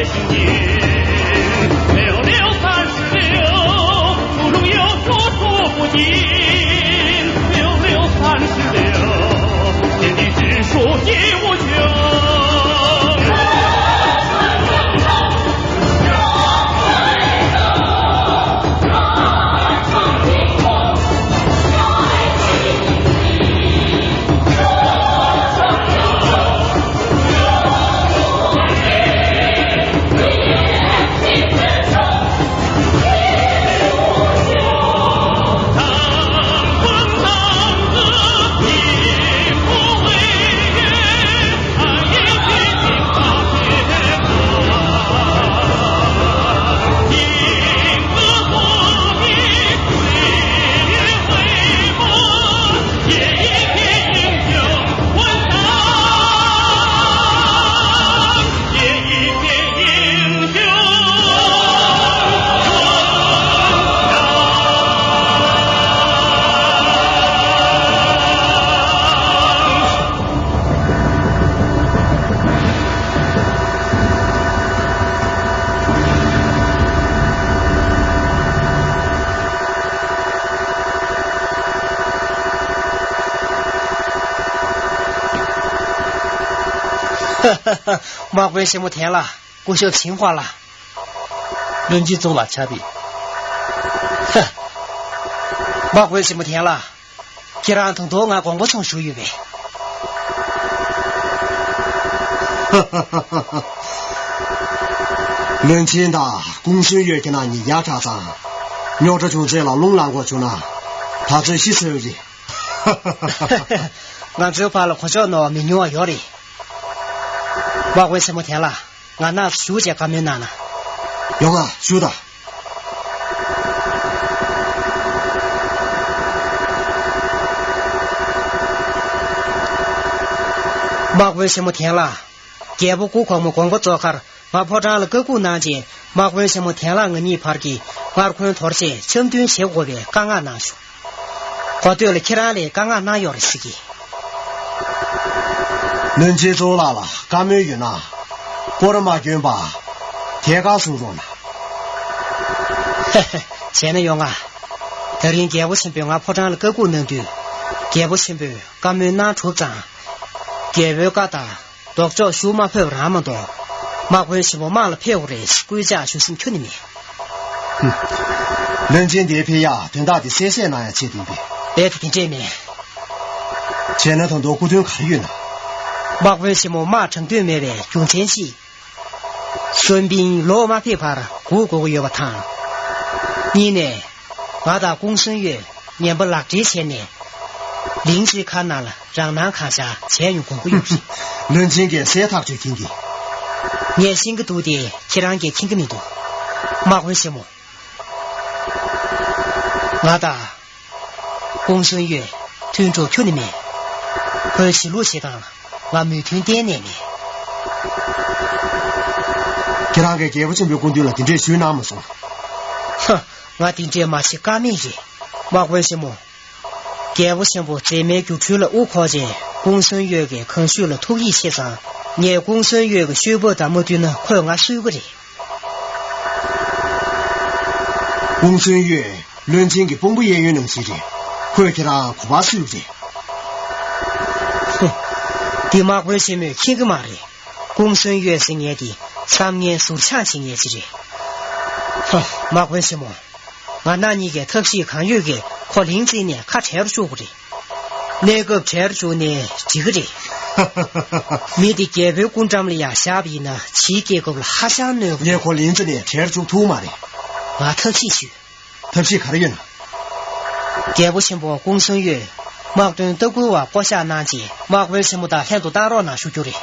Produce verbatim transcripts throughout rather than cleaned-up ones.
六六三十六，祖宗有祖祖不敬，六六三十六，天地之数皆无穷。དམག་དཔོན་ཆེན་མོ་ཐན་ལ། སྐུ་ཞབས་ཞིང་ཧྭ་ལགས། བློན་ཆེན་གཙུག་ལག་ཕྱག་འཚལ། ཧ། དམག་དཔོན་ཆེན་མོ་ཐན་ལགས། ཁྱེད་རང་ད་དུང་ང་དགོངས་པ་ཚོམས་བཞུགས་ཡོད་པས། བློན་ཆེན་དང་ཀུང་སུན་ཡོད་ཁྱེད་རང་གཉིས་ཡར་དྲགས་ཙང་། རྙོག་དྲ་བྱུང་ཚེ་ལ་རླུང་ལངས་དགོས་བྱུང་ན། ད་ཚོད་ཤི་སོང་རེད། ང་ཚོའི་བར་ལ་གོ་ཆོད་ནོར་མི་ཉུང་བ་ཡོད་རེད། དམག་དཔོན་ཆེན་མོ་ཐན་ལགས། ང་ནང་བཞུགས་བྱས་བཀའ་མོལ་གནང་ན། ཡོང་ང་བཞུགས་དང་། དམག་དཔོན་ཆེན་མོ་ཐན་ལགས། རྒྱལ་པོ་སྐུ་གོང་མ་དགོངས་པ་རྫོགས་ཁར་ང་ཕོ་བྲང་ལ་བཀའ་འགུག་གནང་རྗེས། དམག་དཔོན་ཆེན་མོ་ཐན་ལགས་ང་གཉིས་བར་གྱི་སྔར་འཁོན་དོར་ཆེད་འཆམ་མཐུན་བྱེད་དགོས་པའི་བཀའ་མངགས་གནང་བྱུང་། གོ་ཐོས་ལ་ཁྱེད་རང་ལ་བཀའ་མངགས་གནང་ཡོད་རེད་ཟེར་གྱི། བློན་ཆེན་གཙུག་ལག་ལ་བཀའ་མོལ་ཡོད་ན། སྐོར་མ་བསྐྱོན་པར་ཐད་ཀར་གསུང་རོགས་གནང་། བྱས་ན་ཡོང་ང་། ད་རིང་རྒྱལ་པོ་ཆེན་པོས་ང་ཕོ་བྲང་ལ་བཀའ་འགུག་གནང་དུས། རྒྱལ་པོ་ཆེན་པོས་བཀའ་མོལ་གནང་གྲུབ་ཙང་། རྒྱལ་པོའི་བཀའ་ལྟར། ལྡོག་ཕྱོགས་ཞུགས་མ་ཕོད་པ་རང་མ་གཏོགས། དམག་དཔོན་ཆེན་མོ་དམག་ལ་ཕེབས་དགོས་རེད་ཟེར་སྐུལ་ལྕག་ཞུ་སེམས་ཁྱོན་ནས་མེད། ཧུམ། བློན་ཆེན་དེ་ཕེབས་ཡག་དོན་དག་དེ་གསལ་བཤད་གནང་ཡག་ཆེད་དུ་ཡིན་པས། རྦད་དེ་དེ་འདྲས་མེད། བྱས་ན་ད་དུང་སྐུ་དོན་ག་རེ་ཡོད་ན། དམག་དཔོན་ཆེན་མོ་དམག་དྲག་འདོད་མེད་པའི་རྒྱུ་མཚན་གཅིག། གསོན་པིན་ལོག་མ་ཕེབས་བར་སྒུག་དགོས་ཀྱི་ཡོད་པ་དང་། གཉིས་ནས། ང་དང་ཀུང་སུན་ཡོད་ངན་པ་ལག་སྦྲེལ་བྱས་ནས། ལིང་ཙི་ཁ་ནང་ལ་རང་སྣང་གང་ཤར་བྱས་མྱོང་དགོངས་ཀྱི་ཡོད་རེད། བློན་ཆེན་གྱིས་གསལ་ཐག་ཆོད་མཁྱེན་གྱི། ངས་ཤེས་ཀྱི་འདུག་སྟེ་ཁྱེད་རང་གིས་མཁྱེན་གྱི་མི་འདུག། དམག་དཔོན་ཆེན་མོ། ང་དང་། ཀུང་སུན་ཡོད་མཐུན་གྲོགས་ཁྱོན་ནས་མེད། ཁོའི་བྱེད་ལུགས་བྱེད་སྟངས་ལ་ང་མོས་མཐུན་གཏན་ནས་མེད། ཁྱེད་རང་གིས་རྒྱལ་པོ་ཆེན་པོའི་སྐུ་མདུན་ལ་དེ་འདྲས་ཞུས་གནང་མ་སོང་། ཧ། ང་དེ་འདྲས་མ་བྱེད་ཀ་མེད་རེད། དམག་དཔོན་ཆེན་མོ། རྒྱལ་པོ་ཆེན་པོ་མཛེས་མའི་སྒྱུ་འཕྲུལ་ལ་དབུ་འཁོར་རྗེས་ཀུང་སུན་ཡོད་ཀྱི་གངས་ཤུད་ལ་ཐུག་ཡིད་ཆེས་ཙང་། ངས་ཀུང་སུན་ཡོད་ཀྱི་ཤུད་བུ་དང་མ་བསྟུན་ན་ཁོས་ང་གསོད་ཀྱི་རེད། ཀུང་སུན་ཡོད་བློན་ཆེན་གྱི་དཔུང་པ་གཡས་གཡོན་ནང་བཞིན་རེད། ཁོས་ཁྱེད་རང་ག་པར་གསོད་རེད། ཧུ། འདི་དམག་དཔོན་ཆེན་མོས་མཁྱེན་གྱི་མ་རེད། ཀུང་སུན་ཡོད་ཟེར་མཁན་དེ་བསམ་ངན་ཟུར་ཆག་བྱེད་མཁན་ཅིག་རེད། ཧུ། དམག་དཔོན་ཆེན་མོ། ང་རང་གཉིས་ཀྱིས་ཐབས་ཤེས་གང་ཡོད་ཀྱིས་ཁོ་ལིང་ཙི་ནས་ཁ་བྲལ་རུ་བཅུག་དགོས་རེད། གནས་སྐབས་བྲལ་རུ་བཅུག་ནས་འགྲིག་གི་རེད། མི་དེ་རྒྱལ་པོའི་སྐུ་འགྲམ་ལ་ཡང་བཞག་པ་ཡིན་ན་ཕྱིའི་རྒྱལ་ཁབ་ལ་ཧ་ཅང་གནོད་ཀྱི་རེད། ངས་ཁོ་ལིང་ཙི་ནས་བྲལ་རུ་བཅུག་ཐུབ་མ་རེད། ང་ཐབས་ཤེས་ཞུས། ཐབས་ཤེས་ག་རེ་ཡོད་ན། རྒྱལ་པོ་ཆེན་པོ་ཀུང་སུན་ཡོད་དམག་དོན་ལྟ་སྐུལ་བ་བསྐོ་གཞག་གནང་རྗེས་དམག་དཔོན་ཆེན་མོ་དང་ལྷན་དུ་བཏང་རོགས་གནང་ཞུ་རྒྱུ་རེད།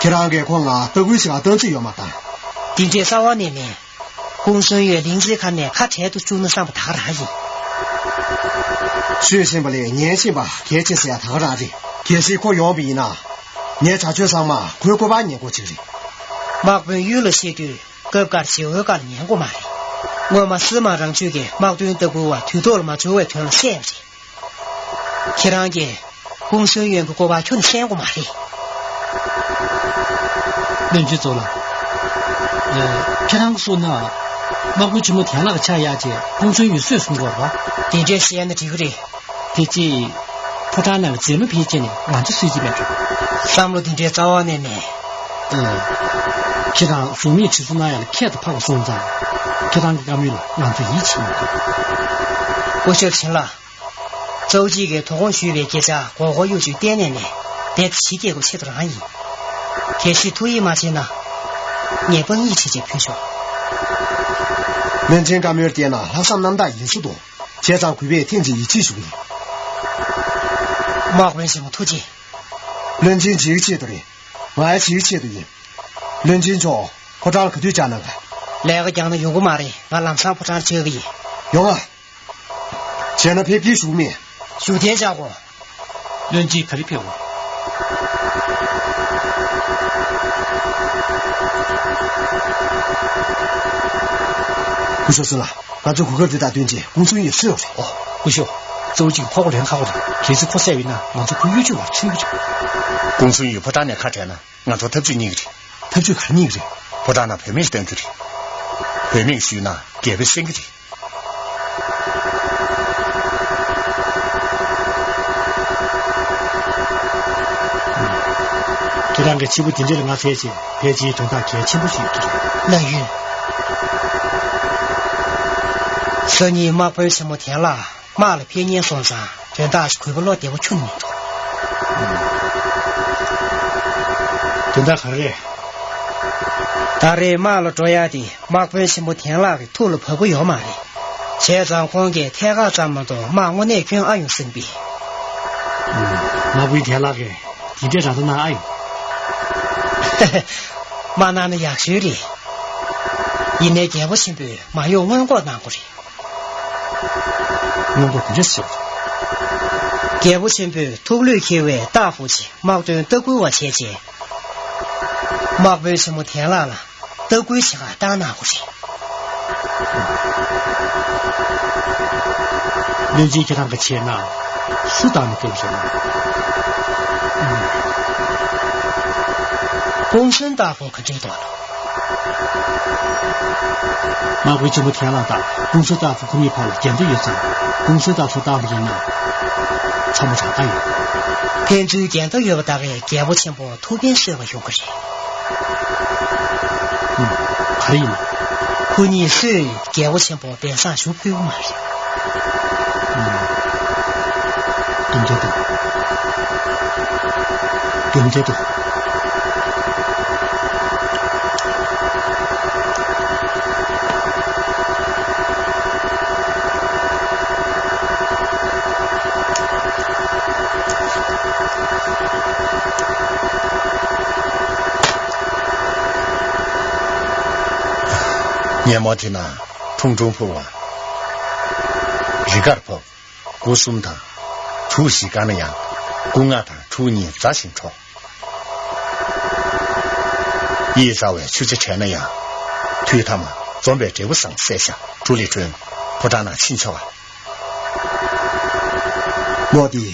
ཁྱེད་རང་གིས་ཁོང་ལ་ལྟ་སྐུལ་བྱེད་པར་སྟངས་འཛིན་ཡོད་མ་རེད། དེ་འདྲའི་རྩ་བ་ནས་མེད། ཀུང་སུན་ཡོད་ལིང་ཙི་ཁ་ནས་ཁ་བྲལ་དུ་བཅུག་ན་བསམ་པ་ད་ག་རང་ཡིན། ཤོད་ཤེས་པ་ལས་ཉན་ཤེས་པ་གལ་ཆེ་ཟེར་ཡ་ད་ག་རང་རེད། གལ་སྲིད་ཁོ་ཡོང་བ་ཡིན་ན། ངའི་བྱ་སྤྱོད་ཚང་མ་ཁོའི་སྐུ་པར་ཉན་དགོས་ཀྱི་རེད། དམག་དཔོན་གཡུལ་ལ་ཆས་དུས་སྐབས་འགར་བྱེད་འོས་སྐབས་ལ་ཉན་དགོས་མ་རེད། སྔོན་མ་སི་མ་རང་ཆོས་ཀྱི་དམག་དོན་ལྟ་སྐུལ་བ་དུས་ཐོག་ལ་མ་འབྱོར་བའི་དོན་ལ་བཤད་པ་རེད། ཁྱེད་རང་གིས་ཀུང་སུན་ཡོན་གྱི་སྐུ་པར་ཁྱོན་ནས་གསན་དགོས་མ་རེད། བློན་ཆེན་གཙུག་ལགས། ཁྱེད་རང་གིས་གསུངས་ན། དམག་དཔོན་ཆེན་མོ་དན་ལགས་ཀྱི་ཕྱག་གཡར་རྗེས་ཀུང་སུན་ཡུས་གསོད་གསུང་གི་ཡོད་རེད་པ། དེ་འདྲས་བཤད་ན་འགྲིག་གི་རེད། དེ་རྗེས་ཕོ་བྲང་ནང་གི་མཛེས་མ་ཕེབས་རྗེས་ནས་ང་ཚོ་གསོད་ཀྱི་མེད་འགྲོ། བསམ་བློ་དེ་འདྲའི་རྩ་བ་ནས་མེད། ཨེ། ཁྱེད་རང་གཟུགས་མེད་ཁྲི་ཚོ་གནང་ཡག་ལ་ཁྱད་དུ་འཕགས་པ་སོང་ཙང་། ཁྱེད་རང་གི་བཀའ་མོལ་ལ་ང་ཚོ་ཡིད་ཆེས་མི་འདུག། སྐུ་ཞབས་ཆིན་ལགས། ཙོའུ་ཅི་གིས་དོ་དགོང་ཞུས་པའི་སྐད་ཆ་མགོ་སྐོར་གཡོ་ཇུས་གཏན་ནས་མེད། དེ་ལྟར་ཇི་སྐད་དགོས་ཆེད་དུ་རང་ཡིན། གལ་སྲིད་ཐུགས་ཡིད་མ་ཆེས་ན། ངས་དཔང་ཡིག་བྱས་རྗེས་ཕུལ་ཆོག། བློན་ཆེན་བཀའ་མོལ་བལྟས་ན་ལྷག་བསམ་རྣམ་དག་ཡིན་ས་འདུག། བྱས་ཙང་གུས་པས་ཐེངས་གཅིག་ཡིད་ཆེས་ཞུ་གི་ཡིན། དམག་དཔོན་ཆེན་མོ་ཐུགས་རྗེ། བློན་ཆེན་ཇིའི་ཆེད་དུ་རེད། ང་ཡང་ཇིའི་ཆེད་དུ་ཡིན། བློན་ཆེན་མཆོག་ཕོ་བྲང་ལ་ག་དུས་བཅར་གནང་ག། ལས་ཀ་རྒྱག་ན་ཡོང་གི་མ་རེད། ང་ལམ་སང་ཕོ་བྲང་བཅར་གི་ཡིན། ཡོང་ང་། བྱས་ན་ཕེབས་སྐྱེལ་ཞུ་གི་མེད། བཞུགས་གདན་འཇགས་དགོས། བློན་ཆེན་ག་རེ་ཕེབས་འོང་། སྐུ་ཞབས་སུ་ལ། ང་ཚོས་གོ་སྐབས་འདི་དང་བསྟུན་བྱས་ཀུང་སུན་ཡིས་གསོད་རོགས་རེད། ཨོ། སྐུ་ཞབས། གཙོ་བོ་གཅིག་ཕོག་པ་ལེན་ཁག་པོ་རེད། གལ་སྲིད་ཁོ་བསད་པ་ཡིན་ན་ང་ཚོ་ཁོའི་གཡོ་ཇུས་བར་ཕྱིན་གྱི་རེད། ཀུང་སུན་ཡིས་ཕོ་བྲང་ནས་ཁ་བྲལ་ན་ང་ཚོ་ཐབས་ཇུས་རྙེད་ཀྱི་རེད། ཐབས་ཇུས་ག་རེ་རྙེད་ཀྱི་རེད། ཕོ་བྲང་ནང་བུད་མེད་ཞིག་སྟོན་རྒྱུ་རེད། བུད་མེད་ཞུས་ན་རྒྱལ་པོས་གསན་གྱི་རེད། ཁྱེད་རང་གིས་ཕྱི་པོ་དེ་འདྲ་ལ་ང་བཙལ་བྱས་ཕལ་ཆེར་དོན་དག་གལ་ཆེན་པོ་ཞིག་ཡོད་ཀྱི་རེད། ལགས་ཡོད། སང་ཉིན་དམག་དཔོན་ཆེན་མོ་དན་ལགས་དམག་ལ་ཕེབས་མཁན་སོང་ཙང་དོན་དག་ཞིག་གུས་པ་བློ་བདེ་པོ་ཁྱོན་ནས་མི་འདུག། དོན་དག་ག་རེ་རེད། ད་རེས་དམག་ལ་འགྲོ་ཡག་དེ་དམག་དཔོན་ཆེན་པོ་དན་ལགས་ཀྱི་ཐུགས་ལ་བབ་ཀྱི་ཡོད་མ་རེད། བྱས་ཙང་ཁོང་གིས་ཐད་ཀར་ཙམ་མ་གཏོགས་དམག་དངོས་གནས་སྐྱོན་ཨ་ཡོང་བསམ་པས། དམག་དཔོན་དན་ལགས་ཀྱིས་དེ་འདྲའི་ར་ཐོ་གནང་ཨ་ཡོང་། དམག་གནང་ན་ཡག་ཤོས་རེད། ཡིན་ནའི་རྒྱལ་པོ་ཆེན་པོས་མ་གཡོག་སྔོན་འགོག་གནང་དགོས་རེད། སྔོན་འགོག་དེ་འདྲ་ཞིག་རྒྱལ་པོ་ཆེན་པོས་ཐུགས་ལུས་འཁྱེར་བའི་སྟག་ཕུ་ཆེ་དམག་དོན་ལྟ་སྐུལ་བ་བྱས་རྗེས། དམག་དཔོན་ཆེན་མོ་དན་ལགས་ལ་ལྟ་སྐུལ་བྱེད་གར་བཏང་གནང་དགོས་རེད། བློན་ཆེན་ཁྱེད་རང་གིས་བྱས་ན་སུ་བཏང་ན་འགྲིག་གི་རེད། ཀུང་སུན་སྟག་ཕུ་ག་འདྲའི་འདུག། དམག་དཔོན་ཆེན་པོ་དན་ལགས་དང་ཀུང་སུན་སྟག་ཕུ་ཁོ་གཉིས་བར་ལ་འགལ་ཟླ་ཡོད་ཙང་ཀུང་སུན་སྟག་ཕུ་བཏང་བ་ཡིན་ན་འཚམས་པོ་རང་ཨ་ཡོད། ཕན་ཚུན་འགལ་ཟླ་ཡོད་པ་དག་གིས་རྒྱལ་པོ་ཆེན་པོ་ཐུགས་ཕན་གསོས་པ་ཡོང་གི་རེད། ཨུམ། ག་རེ་ཡིན་ནམ། ཁོ་གཉིས་སུས་རྒྱལ་པོ་ཆེན་པོ་འབེན་སྲུང་ཞུ་ཕོད་ཀྱི་མ་རེད། ཨུམ། རྒྱུ་མཚན་འདུག། རྒྱུ་མཚན་འདུག། ཉིན་མོ་དེ་ན་ཁྲུང་ཁྲུང་ཕུར་བ། རི་ཁར་བབས། སྒོ་གསུམ་དང་། གྲུ་བཞི་བཀག་ན་ཡང་། སྒོ་ལྔ་དང་གྲུ་གཉིས་འཛའ་ཞིང་འཕྲོག། གཡས་གཟར་བའི་ཆུ་ཆ་བྲལ་ན་ཡང་། དུས་ཐ་མ་འཛོམས་པའི་འབྲས་བུ་བཟང་བསད་བཞག། གྲུ་ལས་བྲོས། ཕོ་བྲང་ནང་ཕྱིན་ཆོག་ག། ལོ་འདི་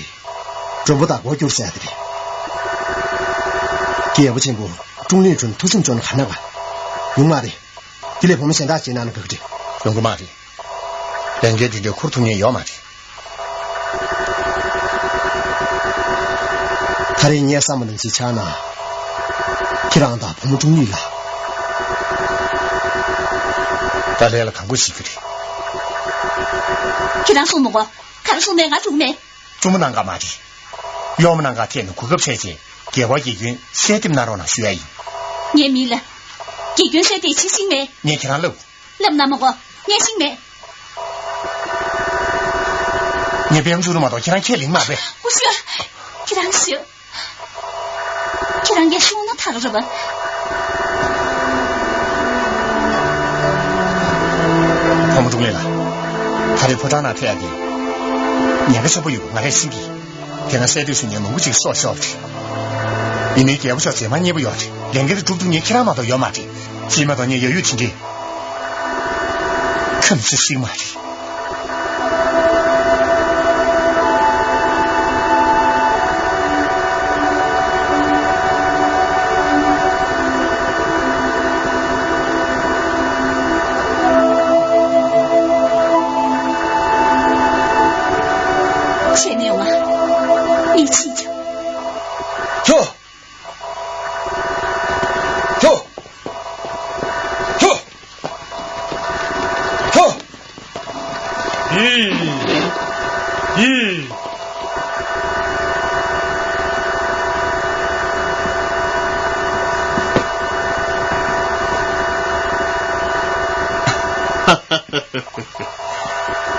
མགྲོན་པོ་དང་སྒོ་བསྒྱུར་ཟེར་དེ་རེད། རྒྱལ་པོ་ཆེན་པོ་ཀྲུང་ལིན་ཁྲུན་ཐུགས་སེམས་སྐྱོ་ན་ག་ན་ག་ཡོང་མ་རེད། དེ་ལས་བུ་མོ་གཞན་དག་བྱེད་ན་ན་ག་གི་རེད། ཡོང་གི་མ་རེད། ལས་འགན་དེ་འདྲ་འཁུར་ཐུབ་མཁན་ཡོད་མ་རེད། ད་རེས་ངས་བསམ་པ་ནང་བཞིན་ཆགས་ན། ཁྱེད་རང་དང་བུ་མོ་ཀྲུང་ལི་ལ། ད་ལན་ལ་གང་དགོས་བྱེད་རྒྱུ་རེད། ཁྱེད་རང་གསུངས་མི་དགོས། ག་རེ་གསུངས་མེད་ང་སྒྲུང་མེད། གཅུང་མོ་གནམ་ཁ་མ་རེད། གཡོག་མོ་གནམ་ཁ་ཐད་ནས་གོ་སྐབས་འཕྲད་རྗེས་རྒྱལ་བ་དགེ་སྐྱོན་གསལ་འདེབས་གནང་རོགས་གནང་ཞུ་ཡ་ཡིན། ངའི་མིང་ལ་དགེ་སྐྱོན་གསལ་འདེབས་བྱེད་ཤེས་མེད། ངས་ཁྱེད་རང་ལབ། ལབ་ན་མ་གོ། ངས་ཤེས་མེད། ངས་པད་མ་ཆུང་དུ་མ་གཏོགས་ཁྱེད་རང་ཁས་ལེན་མ་རེད། སྐུ་ཞབས། ཁྱེད་རང་ཤོད། ཁྱེད་རང་གིས་གསུངས་ན་ཐག་རེད་པ། བུ་མོ་ཀྲུང་ལི་ལགས། ད་རེས་ཕོ་བྲང་ནང་ཕེབས་ཡ་དེ། ཉེན་ཁ་ཆེན་པོ་ཡོད་པ་ང་རས་ཤེས་ཀྱི། དེ་སྔ་གསལ་འདེབས་ཞུ་མཁན་མང་པོ་ཅིག་སྲོག་ཤོར་བ་རེད། ཡིན་ནའི་རྒྱལ་པོ་མཆོག་མཛེས་མ་མཉེས་པོ་ཡོད་རེད། ལས་འགན་དེ་སྒྲུབ་ཐུབ་མཁན་ཁྱེད་རང་མ་གཏོགས་ཡོད་མ་རེད། ཅིས་མ་གཏོགས་ངས་ཡ་ཡུལ་དེ་འདྲའི་ཁམས་ཚུལ་ཤིག་མ་རེད། ཡི། ཡི།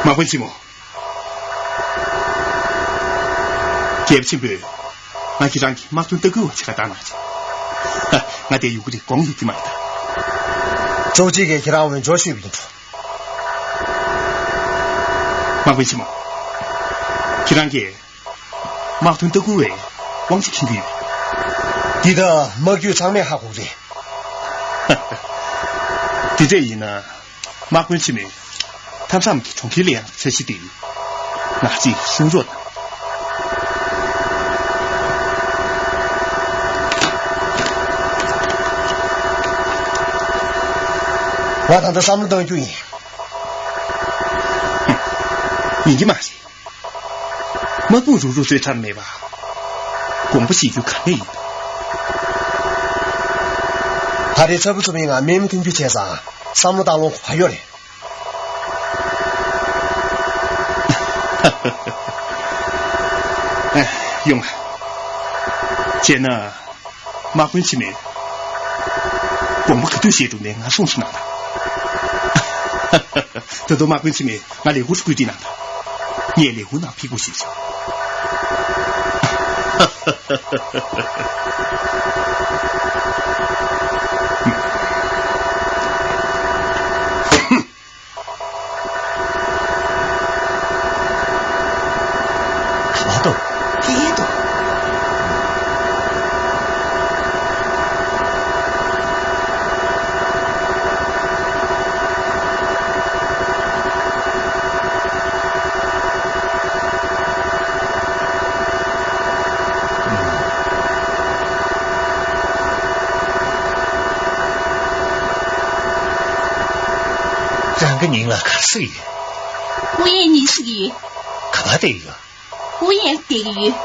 དམག་དཔོན་ཆེན་མོ། རྒྱལ་པོ་ཆེན་པོས་ང་ཁྱེད་རང་གི་དམག་དོན་ལྟ་སྐུལ་བ་ཆེ་ཁ་བཏང་གནང་བྱུང་། ང་དེ་ཡོང་གི་རེད་དགོངས་ཡོད་ཀྱི་མ་རེད་ད། ཙོག་ཅིག་གིས་ཁྱེད་རང་འོས་སྦྱོར་ཞུས་པ་ཡིན་འགྲོ། དམག་དཔོན་ཆེན་མོ། ཁྱེད་རང་གིས་དམག་དོན་ལྟ་སྐུལ་བའི་དབང་ཆ་ཁྱེར་གྱི་ཡོད། འདི་ད་དམག་ཇུས་ཚང་མས་ཧ་གོ་གི་རེད། དེ་འདྲ་ཡིན་ན། དམག་དཔོན་ཆེན་མོས་མཐའ་མཚམས་ཀྱི་གྲོང་ཁྱེར་ལ་ཡང་འཆར་གཞི་དེ་ང་ཚོས་གསུང་རོགས་དང་། ང་ད་ལྟ་བསམ་བློ་གཏོང་རྒྱུ་ཡིན། ཡིན་གྱི་མ་རེད། དམག་དཔུང་རུག་རུག་བཟོས་ཚར་མེད་པ། དགོངས་པ་བཞེས་རྒྱུ་ག་ནས་ཡིན། ད་རེས་ཚ་བུ་ཚ་བུའི་ངང་མེ་མི་ཐོན་རྒྱུ་བྱས་ཙང་བསམ་བློ་བཏང་ལོང་ག་ཡོད་རེད། ཡོང་ང་། བྱས་ན། དམག་དཔོན་ཆེན་མོས་དགོངས་པ་ག་དུས་བཞེས་འགྲོ་ནས་ང་གསུངས་སོང་ན། ད་དུང་དམག་དཔོན་ཆེན་མོས་ང་ལས་འགུལ་བསྐུལ་དུས་ན། ངས་ལས་འགུལ་ནང་ཕེབས་དགོས་ཞེས་བྱ། ག་པར་འདུག་དེ་འདུག་རང་གི་མིང་ལ་ག་རེ་ཟེར་གྱི་ཡོད། ཝུ་ཡན་ཉིན་ཟེར་གྱི་ཡོད། ག་པར་བསྡད་ཀྱི་ཡོད། ཝུ་ཡན་བསྡད་ཀྱི་ཡོད།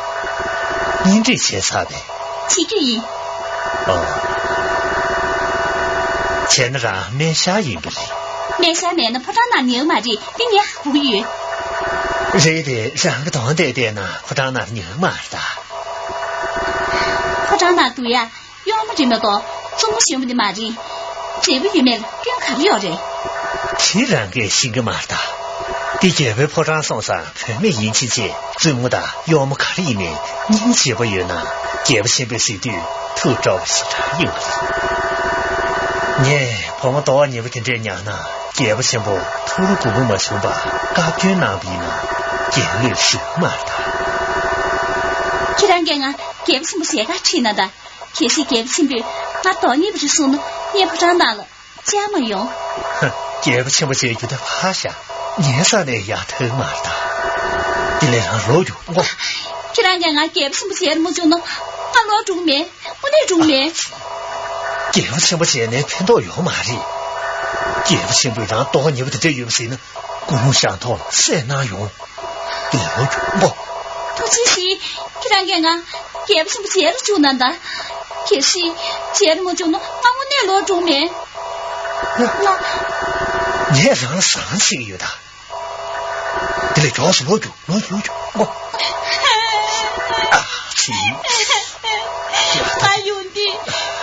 གཉེན་སྒྲིག་བྱས་ཚར་བས། བྱེད་རྒྱུ་ཡིན། ཨོ། བྱས་ན་རང་སྨན་ཤར་ཡིན་པ་རེད། སྨན་ཤར་མེད་ན་ཕོ་བྲང་ནང་ཉལ་མ་རེད། འདི་ངས་ཧ་གོ་གི་ཡོད། རེད་དེ། རང་གི་གདོང་བལྟས་བསྡད་ན་ཕོ་བྲང་ནང་ཉལ་མ་རེད་ད། ཕོ་བྲང་ནང་འདུག་ཡ། གཡོག་མོ་རེད་མ་གཏོགས་བཙུན་མོ་གཞོན་པ་དེ་མ་རེད། འབྲས་བུ་ཡོད་མེད་ལ་སྐྱོན་ག་རེ་ཡོད་རེད། དེ་རང་གིས་ཤེས་ཀྱི་མ་རེད་ད། འདི་རྒྱལ་པོའི་ཕོ་བྲང་སོང་ཙང་བུད་མེད་ཡིན་ཕྱིན་ཆད་བཙུན་མོ་དང་གཡོག་མོ་ག་རེ་ཡིན་ནའི་སྙིང་རྗེ་པོ་ཡོད་ན་རྒྱལ་པོ་ཆེན་པོས་གཟིགས་དུས་ཐུགས་སྤྲོ་བ་ཞེ་དྲག་ཡོང་གི་རེད། ངས་བུ་མོ་མདོག་ཉེས་པོ་དེ་འདྲས་མྱངས་ན་རྒྱལ་པོ་ཆེན་པོ་ཐུགས་ལ་དགོངས་པ་མ་བྱུང་བར་བཀའ་བཀྱོན་གནང་བ་ཡིན་ན་རྒྱལ་བློས་ཞུགས་མ་རེད་ད། ཁྱེད་རང་གིས་ང་རྒྱལ་པོ་ཆེན་པོ་མཇལ་ཁ་ཁྲིད་ན་ད། གལ་སྲིད་རྒྱལ་པོ་ཆེན་པོས་ང་མདོག་ཉེས་པ་རེད་གསུངས་ན་ངས་ཕོ་བྲང་ནང་ལ་བཅར་མ་ཡོང་། ཧ། རྒྱལ་པོ་ཆེན་པོ་མཇལ་རྒྱུ་དེ་ཕར་བཞག་ངའི་ས་ནས་ཡར་ཐོན་མ་རེད་ད། དེ་ལས་རང་ལོག་རྒྱུག་མགོ། ཁྱེད་རང་གིས་ང་རྒྱལ་པོ་ཆེན་པོ་མཇལ་མ་བྱུང་ན་ང་ལོག་འགྲོ་གི་མེད། དངོས་གནས་འགྲོ་གི་མེད། རྒྱལ་པོ་ཆེན་པོ་མཇལ་ནས་ཕན་ཐོགས་ཡོད་མ་རེད། རྒྱལ་པོ་ཆེན་པོས་རང་མདོག་ཉེས་པོ་དེ་འདྲ་ཡོད་པ་ཟེར་ན་སྐུ་ངོ་ཞང་ཐོག་ལ་སེམས་ནང་ཡོང་། དེ་ལོ་རྒྱུག་མགོ། ཐུགས་རྗེ་གཟིགས། ཁྱེད་རང་གིས་ང་རྒྱལ་པོ་ཆེན་པོ་མཇལ་རུ་བཅུག་གནང་དང་། གལ་སྲིད་མཇལ་རུ་མ་བཅུག་ན་ང་དངོས་གནས་ལོག་འགྲོ་མེད། ང་། ངས་རང་ལ་བཟང་བྱེད་ཀྱི་ཡོད་ད། དེ་ལས་མགྱོགས་སུ་ལོག་རྒྱུག་ལོག་རྒྱུག་ལོག་རྒྱུག་མགོ། ཨ་ཙི། ང་ཡོང་དུས་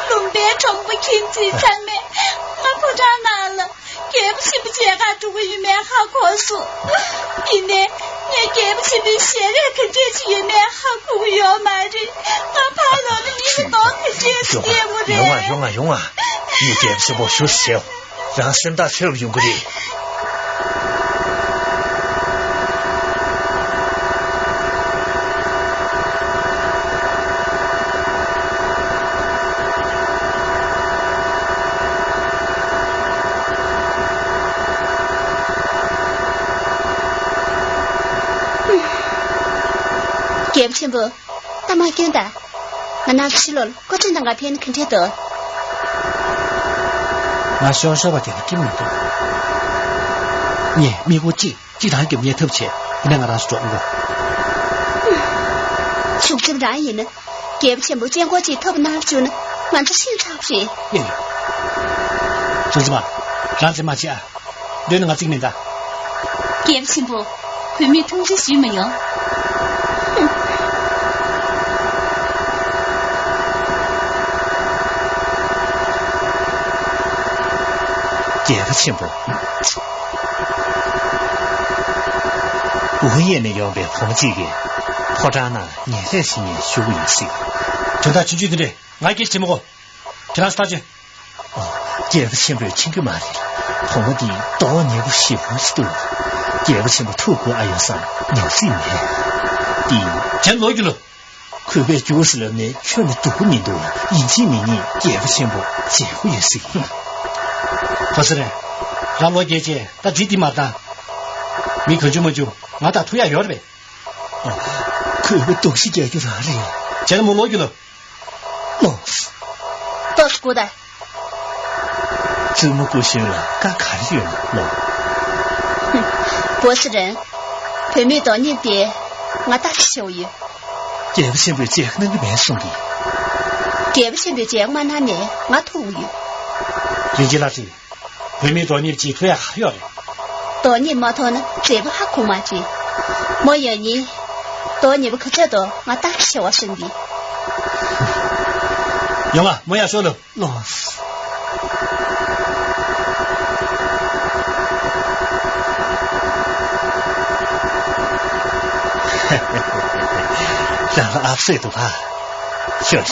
ལུང་པའི་གྲོང་པ་ཁྱིམ་མཚེས་ཚང་མས་ང་ཕོ་བྲང་ནང་ལ། རྒྱལ་པོ་ཆེན་པོ་མཇལ་ཁ་འགྲོ་གི་ཡོད་མེད་ཧ་གོ་སོང་། ཡིན་ནའི་ངས་རྒྱལ་པོ་ཆེན་པོའི་ཞལ་རས་ག་འདྲས་ཅིག་ཡོད་མེད་ཧ་གོ་གི་ཡོད་མ་རེད། ང་ཕར་ལོག་ན་མི་ལ་གདོང་ག་འདྲས་ཅིག་སྟོན་དགོས་རེད། ཡོང་ང་ཡོང་ང་ཡོང་ང་། ངས་རྒྱལ་པོ་ཆེན་པོ་ཞུ་ཟེར། རང་སེམས་ཐག་ཆོད་པ་ཡོང་གི་རེད། རྒྱལ་པོ་ཆེན་པོ། ད་མ་སྐྱོན་ད། ང་ནང་ཕྱི་ལོགས་ལ་སྐུ་མགྲོན་དང་ག་ཕེབས་ན་ག་འདྲས་འདུག་ང་ཤོག་ཤོག་པ་དེ་ལ་སྐྱིད་མི་འདུག་ངས་མི་སྒོ་གཅིག་གཅིག་རང་རྒྱབ་ཉལ་ཐབས་བྱས། དེ་ནས་ང་རང་ཚོ་འགྲོ་འོང་གོ། ཤུགས་ཆེན་རང་ཡིན་ན། རྒྱལ་པོ་ཆེན་པོ་སྤྱན་སྒོ་གཅིག་ཐོབ་གནང་བཅུག་ན་ང་ཚོ་ཤིན་ཚར་བ་རེད། ཡིན། ཚོད་ཙི་མ། རང་ཚེ་མ་བྱེད་ཨ། འདོད་ན་ང་གཅིག་མིན་ད། རྒྱལ་པོ་ཆེན་པོ། བུད་མེད་ཐུགས་རྗེ་ཞུས་མི་ཡོང་། རྒྱལ་པོ་ཆེན་པོ། ཝུ་ཡན་ནས་ཡོང་པའི་བུ་མོ་གཅིག་གིས་ཕོ་བྲང་ནང་ཉེས་ལས་བྱེད་མཁན་ཞུ་གི་ཡོད་སྲིད། དོན་དག་ཆུང་ཆུང་དེ་འདྲས་ང་སྐད་ཆ་དྲིས་མི་དགོས། ཁྱེད་རང་ཚོ་ཐག་བཅད། ཨོ། རྒྱལ་པོ་ཆེན་པོས་མཁྱེན་གྱི་མ་རེད། བུ་མོ་འདི་མདོག་ཉེས་པོ་ཞེ་པོ་ཅིག་འདུག་རྒྱལ་པོ་ཆེན་པོ་ཐུགས་དགོས་ཨ་ཡོད་བསམ་ཉམས་སྲིད་མེད། འདི། དྲན་ལོག་རྒྱུ་ལོ། གུས་པས་རྒྱུགས་ཟེར་ལབ་ནས་ཁྱོན་ནས་སྡུག་པོ་མི་འདུག་ཡིན་གཅིག་མིན་གཉིས་རྒྱལ་པོ་ཆེན་པོ་མཇལ་དགོས་ཡོད་སྲིད། གོ་ས་རེད། རང་ལོ་རྒྱས་རྗེས་ད་འགྲིག་འདི་མ་བཏང་། མི་གང་བྱུང་མ་བྱུང་ང་དང་ཐུག་ཡག་ཡོད་རེད་པས། ཨ། ཁོས་སྡུག་ཤི་རྒྱག་རྒྱུ་རང་རེད། བྱས་ན་མོ་ལོག་རྒྱུ་ལོ། ལོ། ཏོག་ཙམ་སྒུག་དང་། བཙུན་མོ་སྐུ་གཞོན་ལ་བཀའ་ག་རེ་ཡོད་ན་ལོ། བོ་སི་རན། བུད་མེད་དོ་མཉམ་དེ་ང་ལྟ་ཞིག་ཞུ་ཡོད། རྒྱལ་པོ་ཆེན་པོས་མཇལ་གནང་གི་མེད་གསུང་གི། རྒྱལ་པོ་ཆེན་པོས་མཇལ་མ་གནང་ནས་ང་ཐུག་ཡོད། རིན་ཆེན་ལགས་ཀྱིས། བུད་མེད་དོ་མཉམ་གྱིས་ཐུག་ཡག་ག་ཡོད་རེད། དོ་མཉམ་མ་ཐུག་ན་མཛེས་པོ་ཧ་གོ་མ་བྱེད། མོ་ཡོད་ཉིན། དོ་མཉམ་པོ་ཁ་ཚ་དོ་ང་ལྟ་ཞེ་བ་གསུང་གི། ཡོང་ང་མོ་ཡར་ཤོག་ལོ། ལོ། རང་ལ་ཨབ་སེ་འདུག་ག་ཤོག་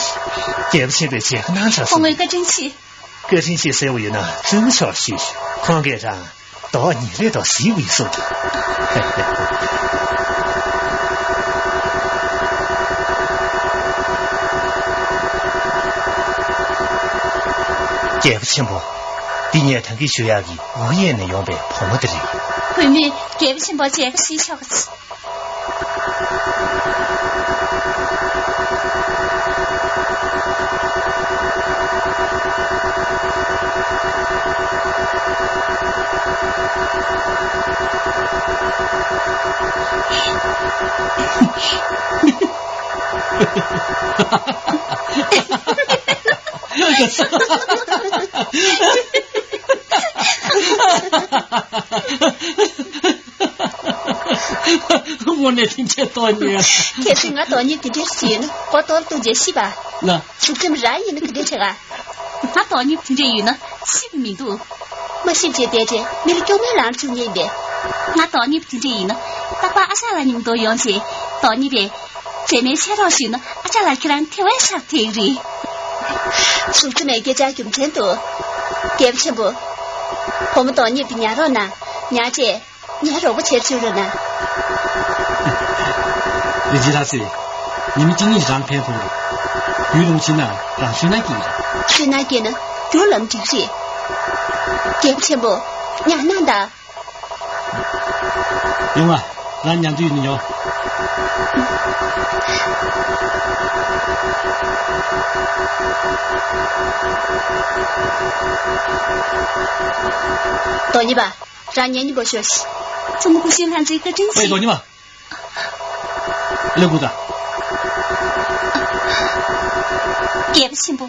ཤིག་རྒྱལ་པོ་ཆེན་པོས་མཇལ་གནང་དྲག་སོང་། ཁོང་ངོས་བཀའ་དྲིན་ཆེ། བཀའ་དྲིན་ཆེ་ཟེར་བ་ཡོད་ན་བཙུན་མོ་མཆོག་ཞུས་ཤིག་ཁོང་གིས་རང་མདོག་ཉེས་ལས་མདོག་གཟིགས་པའི་སོགས་ཀྱིས། རྒྱལ་པོ་ཆེན་པོ། འདི་ངས་ད་གིན་ཞུ་ཡག་གི་ཝུ་ཡན་ནས་ཡོང་པའི་བུ་མོ་དེ་རེད། བུད་མེད་རྒྱལ་པོ་ཆེན་པོ་མཇལ་ཁ་ཞུས་ཆོག་གི། དངོས་གནས་ཐུགས་རྗེ་ཆེ། གལ་སྲིད་ང་དོ་མཉམ་དེ་འདྲ་ཞིག་ཡོད་ན་ཁོ་ཐོག་ཏུ་མཇལ་ཤེས་པ། ལ། གཟུགས་ཁྲིམས་ར་ཡིན་ན་ག་འདྲ་བྱེད་ག་ང་དོ་མཉམ་དེ་འདྲ་ཡོད་ན་ཤེས་པ་མི་འདུག་མ་ཤེས་བྱས་བསྡད་རྗེས་མི་ལ་སྐྱོ་མེད་ལངས་བཅུག་ངེས་པས། ང་དོ་མཉམ་དེ་འདྲ་ཡིན་ན་རྟག་པར་ཨ་ཞང་ལགས་མཉམ་དུ་ཡོང་བྱས་དོ་མཉམ་པས། མཛེས་མའི་ཤ་རོགས་ཞུས་ན་ཨ་ཅག་ལགས་ཁྱེད་རང་ཐེ་བའི་ཤར་ཐེག་རེད། གཟུགས་ཁྲིམས་མེད་སྐད་ཆ་རྒྱུ་མཚན་འདུག་རྒྱལ་པོ་ཆེན་པོ། བུ་མོ་དོ་མཉམ་དེ་ཉར་རོགས་གནང་། ཉར་རྗེས་ངའི་རོགས་པ་བྱེད་བཅུག་རོགས་གནང་། རིན་ཆེན་ལྷ་སྲས། ཉི་མ་གཅིག་གཉིས་རང་ཕན་ཐོགས་རེད། རྒྱུས་ལོན་ཕྱིན་ན་རང་སུན་སྣང་སྐྱེ་གི་རེད། སུན་སྣང་སྐྱེས་ན་རྒྱུ་ལམ་འགྲིག་རེད། རྒྱལ་པོ་ཆེན་པོ། ཉར་གནང་དང་། ཡོང་ང་། རང་ཉལ་དུས་ནི་ཉོ། དོ་མཉམ་པ། རང་ཉལ་ཉིན་པོ་ཤོག་ཤིག་བཙུན་མོ་སྐུ་གཞོན་ལྷ་འདྲེའི་བཀའ་དྲིན་ཆེ། ཨེ་དོ་མཉམ་པ། ལེགས་པོ་ད། རྒྱལ་པོ་ཆེན་པོ།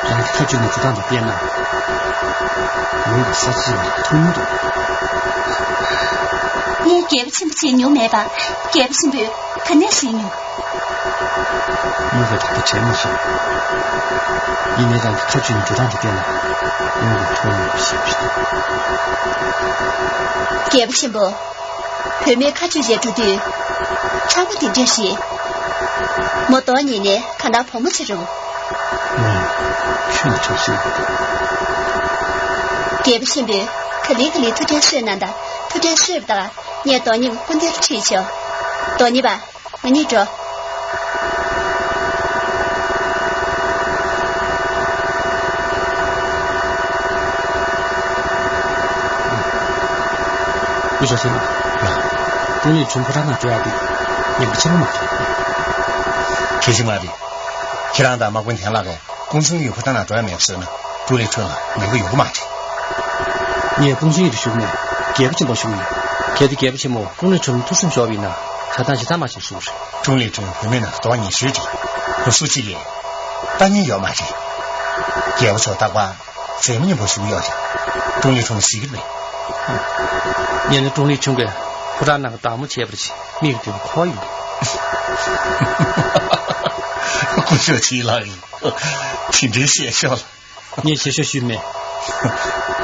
རང་གི་ཁ་གཅོད་ནས་འགྲོ་སྟངས་དང་བལྟས་ན། ངོས་ཀྱི་ས་ཆ་ཡིན་ཐུགས་མི་འདུག་ངས་རྒྱལ་པོ་ཆེན་པོ་བྱས་མྱོང་མེད་པ། རྒྱལ་པོ་ཆེན་པོས་ག་ནས་ཤེས་མྱོང་། ངོས་ཀྱི་ད་ལྟ་བྱས་མ་ཤེས། ཡིན་ནའི་རང་གི་ཁ་གཅོད་ནས་འགྲོ་སྟངས་དང་བལྟས་ན། ངོས་ཀྱི་ཐུགས་མི་འདུག་ཤེས་པ་ཞིག་འདུག་རྒྱལ་པོ་ཆེན་པོ། བུད་མེད་ཁ་གཅོད་བྱས་འགྲོ་དུས། ཚང་མ་དེ་འདྲ་ཞིག་མོ་དོ་ཉིད་ནས་གང་ལྟར་བུ་མོ་ཆགས་རུང་། ངས་ཁྱོད་ལ་ཐུགས་རྗེ་ཆེ། རྒྱལ་པོ་ཆེན་པོས་ག་ལེ་ག་ལེ་ཐུགས་ཕྲན་གསོས་གནང་དང་ཐུགས་ཕྲན་གསོས་པ་དང་ངས་དོ་མཉམ་སྐུ་མདུན་དུ་ཁྲིད་ཆོག་དོ་མཉམ་པ། ང་གཉིས་འགྲོ། སྐུ་ཞབས་ཟེར་ན། ལགས། ཀྲུང་ལི་ཁྲུན་ཕོ་བྲང་ནང་འགྲོ་ཡག་དེ་ཉེན་ཁ་ཆེན་པོ་མ་རེད། གལ་སྲིད་མ་རེད། ཁྱེད་རང་དང་དམག་དཔོན་ཐན་ལགས་ཀྱིས་ཀུང་ཚང་ཡུལ་ཕོ་བྲང་ནང་འགྲོ་ཡག་མེད་པ་བཟོས་ན་ཀྲུང་ལི་ཁྲུན་ལ་ཉེན་ཁ་ཡོང་གི་མ་རེད། ངས་ཀུང་ཚང་ཡུལ་དུ་བཞུགས་ནས་རྒྱལ་པོ་ཆེན་པོར་ཞུ་གི་ཡོད། གལ་ཏེ་རྒྱལ་པོ་ཆེན་པོ་ཀྲུང་ལི་ཁྲུན་ཐུགས་སེམས་ཤོར་བ་ཡིན་ན་ག་དང་ཇི་ལྟར་མ་བྱེད་ཟེར་གི་རེད། ཀྲུང་ལི་ཁྲུན་བུད་མེད་ནང་མདོག་ཉེས་ཤོས་རེད། ཁོ་སུ་གཅིག་གིས་ལྟ་ཉན་ཡོད་མ་རེད། རྒྱལ་པོ་མཆོག་རྟག་པར་མཛེས་མ་མཉམ་པོ་བཞུགས་ཡོད་ཀྱང་ཀྲུང་ལི་ཁྲུན་གཟིགས་ཀྱི་མེད། ངས་ནི་ཀྲུང་ལི་ཆུང་གིས་ཕོ་བྲང་ནང་གི་བདག་མོ་བྱས་པར་བྱས་མིག་དེ་ཁོ་ཡིན། སྐུ་ཞབས་ཆིན་ལགས་ཡིན། དེ་འདྲའི་བཤད་ཤོག་ལ། ངས་བཤད་ཤོག་ཞུས་མེད།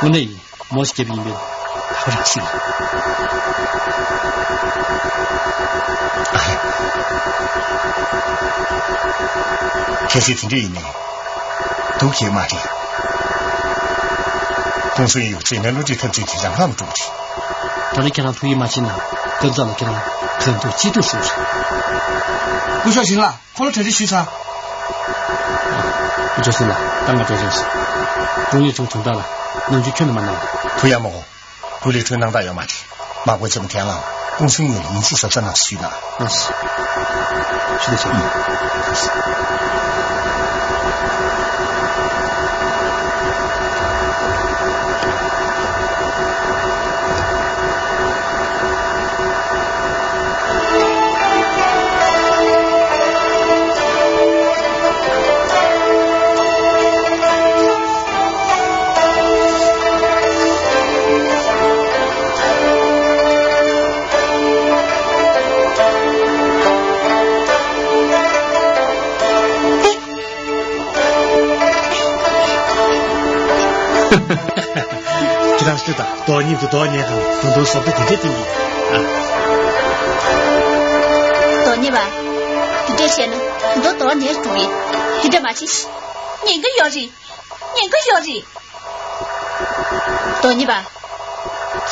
དངོས་གནས་ཡིན། མོ་ཞིག་རྒྱབ་ཡིན་པས་ཧ་ར་ཞིག་ཁྱེད་ཚོས་དེ་འདྲ་ཡིན་ནས། སྡུག་ཁྱེད་མ་རེད། ཀུང་སུན་ཡུག་ཚེ་ནས་བློ་གྲོས་འཐབ་རྩོད་དེ་རང་ཁ་མ་འགྲོ་གི་རེད། ད་ནི་ཁྱེད་རང་ཐུགས་ཡིད་མ་ཆེས་ན་སྐབས་འཛོམས་ལ་ཁྱེད་རང་གང་ཐུག་ཅི་ཐུག་ཟེར། སྐུ་ཞབས་ཞིན་ལགས། ཁོ་ལ་གྲ་སྒྲིག་ཞུས་ཚར། ཨུ་ཅོ་སི་ལ་ཏང་ག་ཏོ་རེས། ཀྲུང་ཡེ་ཆུང་དོན་དག་ལ་ནམ་རྒྱུན་ཁྱོན་ནས་མ་གནང་། ཐུ་ཡ་མོ། བུ་ལི་ཁྲོན་སྣང་དག་ཡོད་མ་རེད། མ་གོ་ཆེན་མོ་ཐན་ལའང་ཀུང་སུན་ཡུག་ལ་ཡིན་གཅིག་གཟབ་གཟབ་གནང་ཞུས་ན། ཨ་ཞུ་ད་ཆེན་མོ། ཁྱེད་རང་ཤི་ད་རྡོག་གཉིས་དུ་རྡོག་གཉིས་དང་དུ་དུ་སོབ་ཏུ་དེ་འདྲས་བསྟན་གྱི། རྡོག་གཉིས་པ། དེ་འདྲས་བཤད་ན་དུ་རྡོག་རྡོག་ཉལ་འགྲོ་གི། དེ་འདྲས་མ་བྱེད། ཉེན་ཁ་ཡོད་རེད། ཉེན་ཁ་ཡོད་རེད། རྡོག་གཉིས་པ།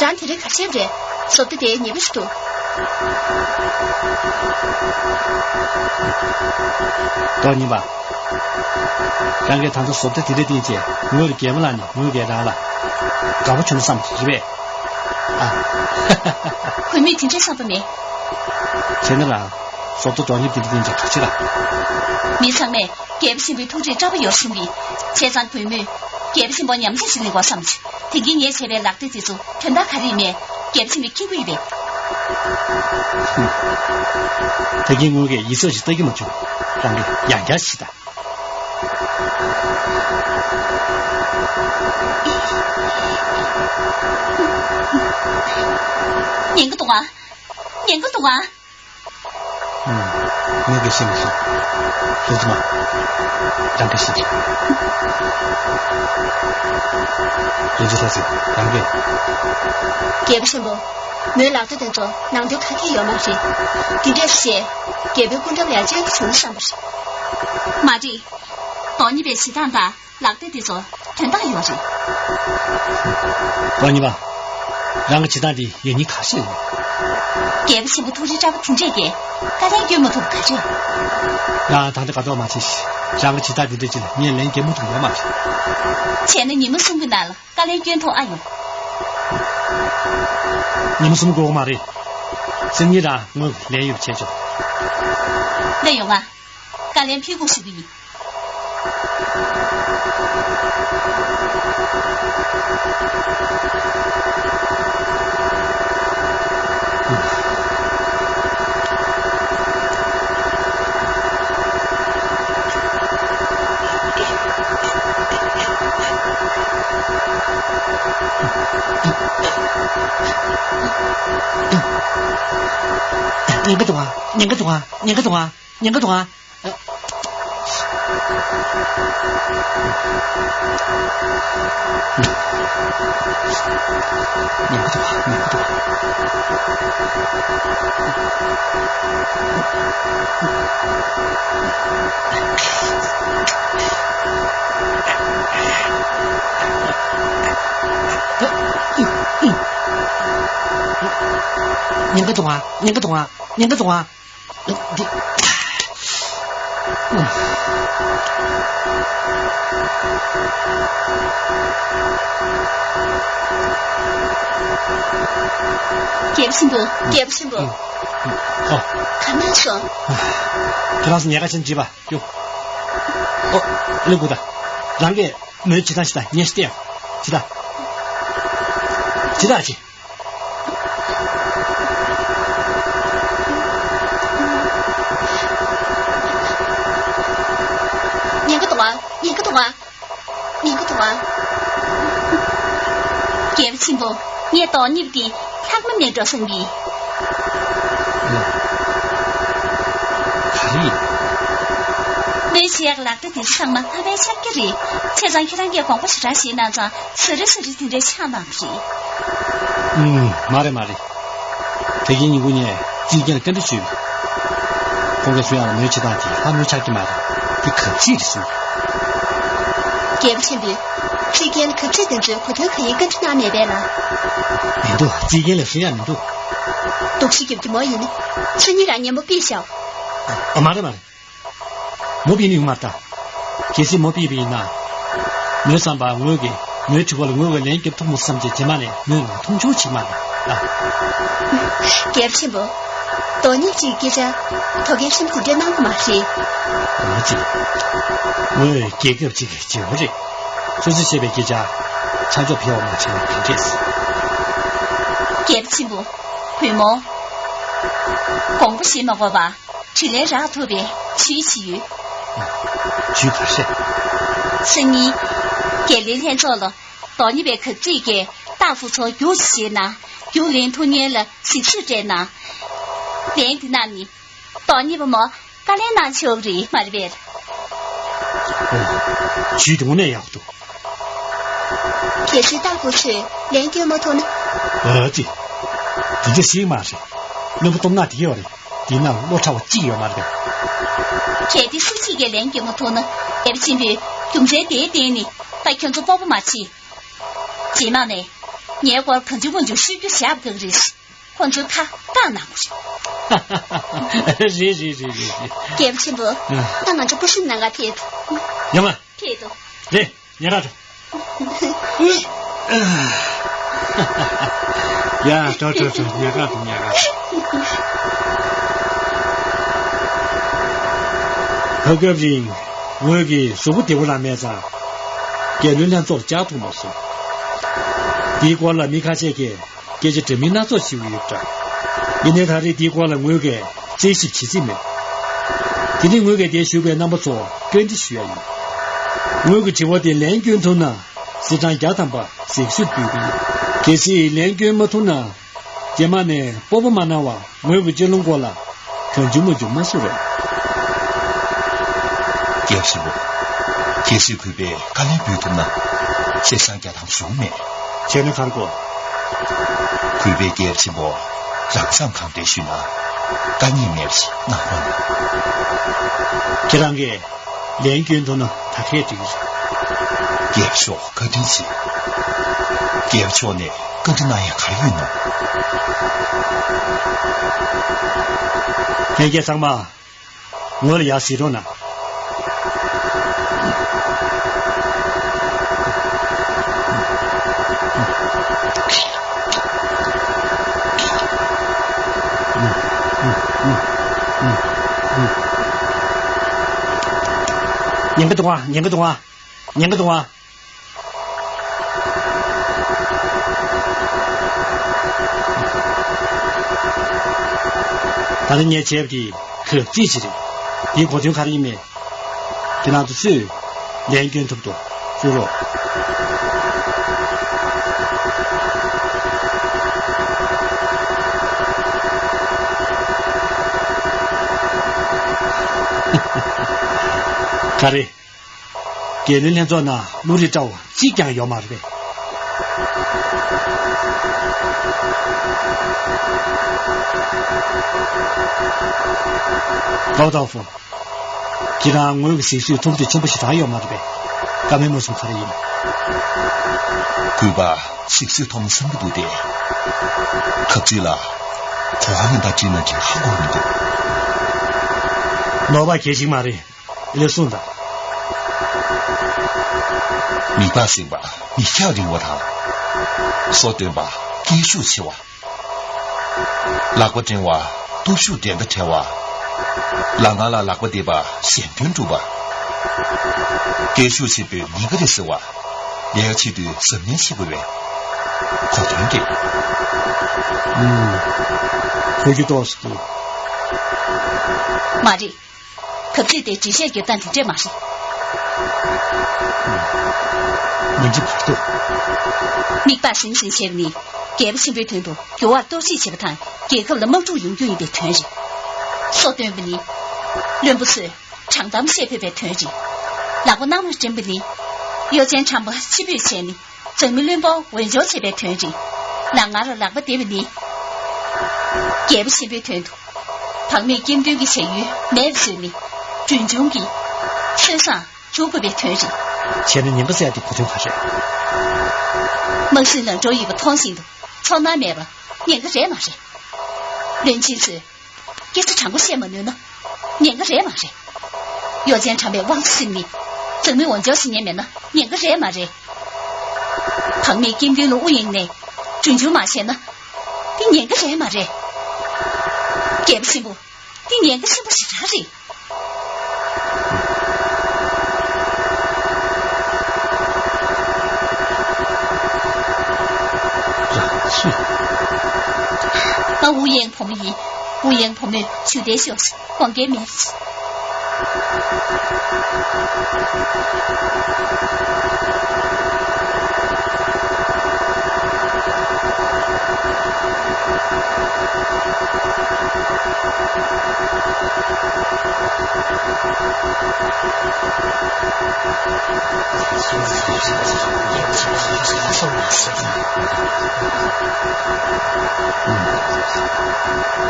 རང་དེ་རིང་ག་ཤེད་རེད། སོབ་ཏུ་དེ་ཉེ་པོ་ཞིག་འདུག་རྡོག་གཉིས་པ། རང་གིས་ད་ལྟ་བཟོ་ལྟ་དེ་འདྲ་བསྟན་རྗེས་ངོས་ཀྱི་རྒན་མོ་ལགས་ནས་ངོས་ཀྱིས་རང་ལ་དགའ་པོ་བྱུང་བསམ་གྱི་རེད་པས། ཨ། བུད་མེད་དེ་འདྲའི་བསམ་པ་མེད། བྱས་ན་རང་བཟོ་ལྟ་རྡོག་གཉིས་དེ་འདྲ་བསྟན་རྗེས་ག་ཅི་ལ། མི་ཚང་མས་རྒྱལ་པོ་ཆེན་པོའི་ཐུགས་རྗེ་དྲག་པོ་ཡོད་གསུང་གི། བྱས་ཙང་བུ་མོས་རྒྱལ་པོ་ཆེན་པོ་ཉམས་ཆག་ཞིག་ལེན་དགོས་བསམ་གྱི། དེང་གི་ངས་བྱས་པའི་ལག་རྟེན་དེ་ཚོ་དོན་དག་ག་རེ་ཡིན་མེད་རྒྱལ་པོ་ཆེན་པོས་མཁྱེན་གྱི་ཡོད་པས། ད་གིན་ངོས་ཀྱིས་ཡིད་ཚོད་ཅིག་ལྟ་གི་མ་བྱུང་། རང་གིས་ཡང་བསྐྱར་ཞུས་དང་། ཉན་གྱི་འདུག་ག་ཉན་གྱི་འདུག་ག་ངས་ཀྱང་ཤེས་མ་སོང་། ལྷུན་རྩེ་མ། རང་གིས་ཤེས་ཀྱི། ལྷུན་རྩེ་ལྷ་རྩེ་རང་གིས། རྒྱལ་པོ་ཆེན་པོ། མོའི་ལག་རྡོ་དེ་ཚོ་ནང་དོན་ག་གེ་ཡོད་མ་རེད། འདི་འདྲས་བཤད། རྒྱལ་པོའི་སྐུ་འགྲམ་ལ་ཡ་ཅན་གྱི་བྱུང་བསམ་པ་རེད། མ་རེད། རྡོག་གཉིས་པའི་བྱེད་སྟངས་དང་ལག་རྡོ་དེ་ཚོ་དོན་དག་ཡོད་རེད། རྡོག་གཉིས་པ། རང་གི་བྱེད་སྟངས་འདི་ཡང་སྙིང་ཁ་ཤས་ཡོད། རྒྱལ་པོ་ཆེན་པོ་ཐུགས་རྗེ་ཅག་པོ་དེ་འདྲས་ཀྱིས་བཀའ་ལན་སྐྱོན་མ་ཐུབ་ག་རེད། རང་ད་ལྟ་དགའ་མདོག་མ་བྱེད་ཤིག་རང་གི་བྱེད་སྟངས་འདི་འདྲས་ཅིག་ལ་ངས་ལན་སྐྱོན་མ་ཐུབ་ཡོད་མ་རེད། བྱས་ན་ཉི་མ་གསུམ་གྱི་ནང་ལ་བཀའ་ལན་སྐྱོན་ཐུབ་ཨ་ཡོང་། ཉི་མ་གསུམ་དགོས་མ་རེད། སང་ཉིན་རང་ངོས་ལན་ཡོད་བྱས་ཆོག་སླེབས་ཡོང་ང་། བཀའ་ལན་ཕུལ་དགོས་ཞུ་གི་ཡིན། ཉན་གི་འདུག་ཨ། ཉན་གི་འདུག་ཨ། ཉན་གི་འདུག་ཨ། ཉན་གི་འདུག་ཨ། ཉན་གི་འདུག་ཨ། ཉན་གི་འདུག་ཨ། ཉན་གི་འདུག་ཨ། ཉན་གི་འདུག་ཨ། ཉན་གི་འདུག་ཨ། རྒྱལ་པོ་ཆེན་པོ། རྒྱལ་པོ་ཆེན་པོ། ཨོ། ག་ན་སོང་། ཁྱེད་རང་ཚོ་ཉལ་ཁ་ཕྱིན་བྱིས་པ་ཡོ། ཨོ། ལེ་གུ་ད། རང་གིས་མོའི་བྱེད་སྟངས་ཤིག་ད་ཉན་ཤིག་ལྟ་ཡ། བྱེད་ད། བྱེད་ད་ཅི། ཉན་གི་འདུག་ཨ། ཉན་གི་འདུག་ཨ། ཉན་གི་འདུག་ཨ། རྒྱལ་པོ་ཆེན་པོ། ངས་དོན་གཉེར་དེ་ལྷག་མ་མེད་འགྲོ་བསམ་གི། ག་རེ་ཡིན། སྣོད་ཆེ་ཡག་ལག་འགྲོ་དེ་ཚང་མ་ལྷ་བའི་ཕྱག་རྒྱ་རེད། བྱས་ཙང་ཁྱེད་རང་གིས་དགོངས་པ་ཞེ་དྲག་བཞེས་གནང་ཙང་ཟ་རེ་ཟ་རེ་དེ་འདྲའི་ཆགས་གནང་གི་རེད། ཨུམ། མ་རེད་མ་རེད། དེ་གིན་ཉིན་གུང་ནས་རྩིས་རྒྱན་ལ་བཀའ་འདྲི་ཞུས་པ། ཁོང་གིས་གསུང་ཡག་ལ་སྣོད་ཆེ་སྟངས་དེ་ལྷ་མོའི་ཕྱག་རྒྱ་མ་རེད། དེ་གབ་ཚིག་རེད་གསུངས། རྒྱལ་པོ་ཆེན་པོས་རྩིས་རྒྱན་ལ་གབ་ཚིག་དེ་ཚོའི་གོ་དོན་གང་ཡིན་བཀའ་འདྲི་གནང་མེད་པས་ལ། མི་འདུག་རྩིས་རྒྱན་ལ་གསུང་ཡག་མི་འདུག་སྡུག་ཤི་རྒྱབ་ཀྱི་མོ་ཡིན་ན་ཁྱེད་གཉིས་རང་ཉན་མོ་ཕུད་ཤོག་ཨ། མ་རེད་མ་རེད། མོ་ཕུད་ནི་ཡོང་མ་རེད་ད། གལ་སྲིད་མོ་ཕུད་པ་ཡིན་ན། མོའི་བསམ་པར་ངོས་ཀྱིས་མོའི་དྲི་བ་ལ་ངོས་ཀྱིས་ལན་རྒྱབ་ཐུབ་མོ་བསམ་བྱས་རྗེས་མ་ནས་མོས་ང་མཐོང་ཆུང་བྱེད་མ་རེད་ད། རྒྱལ་པོ་ཆེན་པོ། དོན་གཉེར་གྱི་སྐད་ཆ་དོ་གལ་ཆེན་པོ་དེ་འདྲ་གནང་གི་མ་རེད། མ་གཅིག་ངོས་རྒྱལ་ཁབ་ཅིག་གི་རྒྱལ་པོ་རེད། སོ་སོས་བཤད་པའི་སྐད་ཆ་ཆ་འཇོག་ཕེ་བ་མ་བྱེད་ན་ག་འདྲས། རྒྱལ་པོ་ཆེན་པོ། བུ་མོ། དགོངས་པ་བཞེས་མ་དགོས་པ། དྲིན་ལན་རག་ཐུབ་པའི་ཇུས་ཤིག་ཡོད། ཇུས་ག་རེ། སང་ཉིན་རྒྱལ་བློན་ལྷན་ཚོགས་ལ་དོན་གཉེར་བའི་གབ་ཚིག་གིས་རྟགས་ཚོ་ཚོ་རྒྱུགས་ཤིག་བྱས་ན་རྒྱུགས་ལེན་ཐུབ་མཁན་ལ་གཟིགས་ཞིབ་སྤྲད་ན། ལན་དེ་རྣམས་ནི་དོན་གཉེར་བུ་མོ་བཀའ་ལན་གནང་ཆོག་གི་རེད་མ་རེད་པས། ཨོ། ཇུས་དེ་དངོས་གནས་ཡག་པོ་འདུག་གལ་སྲིད་རྟགས་བུ་ཚོས་ལན་སྐྱོན་མ་ཐུབ་ན། ཨ་ཙི། དེ་འདྲ་ཞིག་མ་རེད། བློན་པོ་སྟོབས་ན་དེ་ཡོད་རེད། དེ་ན་བློ་ཕྲ་བ་གཅིག་ཡོད་མ་རེད་པས། གལ་ཏེ་སུ་གཅིག་གིས་ལན་སྐྱོན་མ་ཐུབ་ན་རྒྱལ་པོ་ཆེན་པོས་རྒྱུ་མཚན་དེའི་སྟེང་ནས་ད་ཁྱོད་ཚོ་སྤོབས་པ་མ་བྱེད། རྗེས་མ་ནས་ངའི་སྐོར་གང་བྱུང་མང་བྱུང་ཤོད་རྒྱུ་བཞག་དགོས་ཀྱི་རེད། ཁོ་ཚོའི་ཁ་བཏང་གནང་དགོས་རེད། རེད་རེད་རེད་རེད་རེད། རྒྱལ་པོ་ཆེན་པོ། ཨ། ད་ང་ཚོ་སྤུ་ཤིང་ནང་ག་ཕེབས། ཡོང་ང་། ཕེབས་འདུག་རེད། ཉལ་ཁ་འགྲོ། ཡ། འགྲོ་འགྲོ་འགྲོ། ཉལ་ཁ་འགྲོ། ཉལ་ཁ་འགྲོ། བར་སྐབས་རིང་ངོས་ཀྱིས་གཟུགས་པོ་བདེ་པོ་རང་མེད་ཙང་། རྒྱལ་བློན་ལྷན་ཚོགས་ལ་བཅར་ཐུབ་མ་སོང་། འདིའི་སྐོར་ལ་མི་ཁ་ཤས་ཀྱིས་སྐད་ཆ་འདྲ་མིན་སྣ་ཚོགས་ཞུ་གི་ཡོད་འདྲ། ཡིན་ནའི་ད་རེས་འདིའི་སྐོར་ལ་ངོས་ཀྱིས་རྩད་ཞིབ་བྱེད་རྩིས་མེད། དེ་ནི་ངོས་ཀྱིས་འདིར་བཞུགས་པའི་རྣམ་པ་ཚོར་བཀའ་འདྲི་ཞུ་ཡ་ཡིན། ངོས་ཀྱི་དྲི་བ་དེ་ལན་སྐྱོན་ཐུབ་ན། གཟི་གྲངས་བརྒྱ་ཐམ་པ་གཟིགས་ཞིབ་འབུལ་གྱི་ཡོད། གལ་སྲིད་ལན་སྐྱོན་མ་ཐུབ་ན། རྗེས་མ་ནས་སྤོབས་པ་མ་གནང་བར་ངོས་ཀྱི་སྤྱི་ལོ་སྐོར་ལ་གང་བྱུང་མང་བྱུང་མ་གསུང་རོགས། རྒྱལ་སྲས་པོ། གལ་སྲིད་གུས་པས་བཀའ་ལན་འབུལ་ཐུབ་ན། གཟི་གྲངས་བརྒྱ་ཐམ་བྱུང་མེད། བྱས་ན་གར་གོ། གུས་པས་རྒྱལ་སྲས་པོ། རང་བསམ་གང་འདོད་ཞུས་ན། བཀའ་ཉེས་མེད་པ་ཞིག་གནང་རོགས་གནང་། ཁྱེད་རང་གིས། ལན་སྐྱོན་ཐུབ་ན་ད་གས་འགྲིག་གི་རེད། རྒྱལ་པོ་མཆོག་བཀའ་དྲིན་ཆེ། རྒྱལ་པོ་མཆོག་ནས་བཀའ་འདྲི་གནང་ཡ་ག་རེ་ཡོད་ན། ལྷན་རྒྱས་ཚང་མ་ངོས་ལ་ཡར་གཟིགས་རོགས་གནང་། ཉན་གི་འདུག་ཨ། ཉན་གི་འདུག་ཨ། ཉན་གི་འདུག་ཨ། ད་ནི་ངས་བྱས་པ་དེ་གབ་ཚིག་ཅིག་རེད། དེའི་གོ་དོན་ག་རེ་ཡིན་མིན། ཁྱེད་རང་ཚོ་སུས་ལན་སྐྱོན་ཐུབ་འདུག་གསུང་རོགས། ག་རེ། རྒྱལ་བློན་ལྷན་ཚོགས་ནང་བློ་རིག་བཀྲ་བ་གཅིག་ཀྱང་ཡོད་མ་རེད་པས། ལའོ་ཏའོ་ཧྥུ། ཁྱེད་རང་ངོས་ཀྱི་གཟིགས་ཚུལ་མཐོང་ཚུལ་ཆེན་པོ་ཞེ་དྲག་ཡོད་མ་རེད་པས། བཀའ་མོལ་མ་གསུང་ག་རེ་ཡིན། གུས་པ་གཟིགས་ཚུལ་མཐོང་བསམ་གྱི་འདུག་སྟེ། གབ་ཚིག་ལ་གོ་བ་ཡིན་པ་བྲིས་ན་འགྲིག་ཧ་གོ་མི་འདུག་ནོར་བ་གལ་ཞིག་མ་རེད། ལེགས་གསུངས་དང་། མིག་པ་སྲིང་བ་མིག་རྒྱང་རིང་བ་དང་། སོ་སྟོན་པ་སྐད་ཤུགས་ཆེ་བ། ལག་པ་བསྒྲེང་བ་སྟོབས་ཤུགས་འགྲན་ཟླ་བྲལ་བ། ལག་ངར་ལ་ལག་པ་རྡེབ་པ་གཞན་དོན་སྒྲུབ་པ། སྐད་ཤུགས་ཆེན་པོས་ཉེན་ཁ་རེ་སེལ་བ། ལས་ཀ་བྱེད་དུས་གཟབ་ནན་བྱེད་དགོས་པའི་གོ་དོན་རེད། ཨུམ། ཐུགས་རྒྱུས་ཏོག་ཙམ་འདུག་མ་རེད། གབ་ཚིག་དེ་འགྲེལ་བཤད་རྒྱབ་སྟངས་དེ་འདྲས་མ་རེད། མ་འགྲིག་པ་འདུག་མིག་པ་ཟིང་ཟིང་བྱས་པ་ནི་ རྒྱལ་པོ་ཆེན་པོའི་དོན་དུ་འགྱུར་བར་གཏོར་བཤིག་བྱེད་པ་དང་རྒྱལ་ཁབ་ལ་དམག་འཁྲུག་ཡོང་རྒྱུ་ཡིན་པའི་དོན་རེད། སོ་བཏོན་པ་ནི། བློན་པོ་ཚོས་དྲང་གཏམ་བཤད་ཕོད་པའི་དོན་རེད། ལག་པ་གནམ་ལ་བསྒྲེངས་པ་ནི། གཡོ་ཅན་ཁྲམ་པ་ཕྱིར་འབུད་བྱས་ནས་འཛམ་གླིང་བློན་པོ་འོས་སྦྱོར་བྱེད་པའི་དོན་རེད། ལག་ངར་ལ་ལག་པ་རྡེབ་པ་ནི། རྒྱལ་པོ་ཆེན་པོའི་དོན་དུ་བག་མེད་སྐྱེམས་མདུན་གྱི་བྱ་ཡུལ་མེད་པ་བཟོས་ནས་གྲོན་ཆུང་གིས་ཆོས་བཟང་འཇུག་དགོས་པའི་དོན་རེད། བྱས་ན་ཉེན་ཁ་བསལ་ཏེ་གོ་དོན་ག་རེད། དམག་ཟིང་ལ་འགྲོ་ཡོད་པ་མཐོང་བཞིན་དུ་ཚོར་སྣང་མེད་པ་ཉེན་ཁ་རེད་མ་རེད། བློན་ཆེན་ཚོས་སྐད་ཆ་དྲང་པོ་བཤད་མ་ནུས་ན་ཉེན་ཁ་རེད་མ་རེད། གཡོ་ཅན་ཁྲམ་པའི་དབང་ཆ་ཟིན་ནི་འཛམ་གླིང་འོས་སྦྱོར་བྱེད་མཁན་མེད་ན་ཉེན་ཁ་རེད་མ་རེད། བག་མེད་སྐྱེམས་མདུན་ལ་དབུ་ཡེངས་ནས་གྲོན་ཆུང་མ་བྱས་ན་དེ་ཉེན་ཁ་རེད་མ་རེད། རྒྱལ་པོ་ཆེན་པོ། འདི་ཉེན་ཁ་ཆེན་པོ་ཞེ་དྲག་རེད། ང་དབུ་ཡེངས་བུ་མོ་ཡིན། དབུ་ཡེངས་བུ་མོས་ཇུས་གཏན་ཤོག། དགོངས་འགལ་མེད།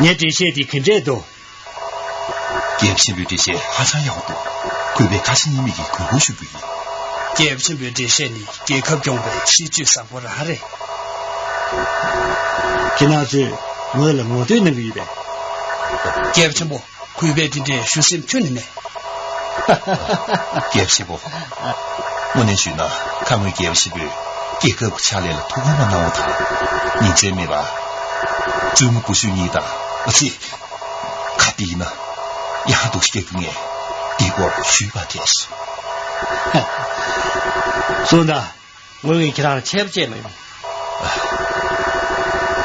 ངའི་འགྲེལ་བཤད་འདི་ག་འདྲས་འདུག་རྒྱལ་པོ་ཆེན་པོའི་འགྲེལ་བཤད་ཧ་ཅང་ཡག་པོ་འདུག་གུས་པས་བཀའ་ཆེ་མཉམ་མེད་ཀྱི་གུས་བཀུར་ཞུ་རྒྱུ་ཡིན། རྒྱལ་པོ་ཆེན་པོའི་འགྲེལ་བཤད་ནི་རྒྱལ་ཁབ་སྐྱོང་བའི་སྲིད་ཇུས་བཟང་པོ་རང་རེད། ཁྱེད་རང་ཚོས་ངོས་ལ་ངོ་བསྟོད་གནང་གི་ཡོད་པས། རྒྱལ་པོ་ཆེན་པོ། གུས་པས་དེ་འདྲའི་ཞུ་སེམས་ཁྱོན་ནས་མེད། རྒྱལ་པོ་ཆེན་པོ། དངོས་གནས་ཞུས་ན་ཁ་སྔོན་རྒྱལ་པོ་ཆེན་པོས་རྒྱལ་ཁབ་ཀྱི་ཕྱག་ལས་ལ་ཐུགས་ཁུར་མ་གནང་བ་དང་ཉིན་མཚན་མེད་པར་བཙུན་མོ་སྐུ་གཞོན་གཉིས་དང་། ཨ་ཙི། ཁ་བདེ་ན་ཡང་སྡུག་སྐྱེ་རྒྱུ་ངས་འདི་སྐོར་ཞུས་པ་དེས། སོང་ད། ངོས་ཀྱིས་ཁྱེད་རང་ལ་ཆད་པ་བཅད་མ་ཡོང་།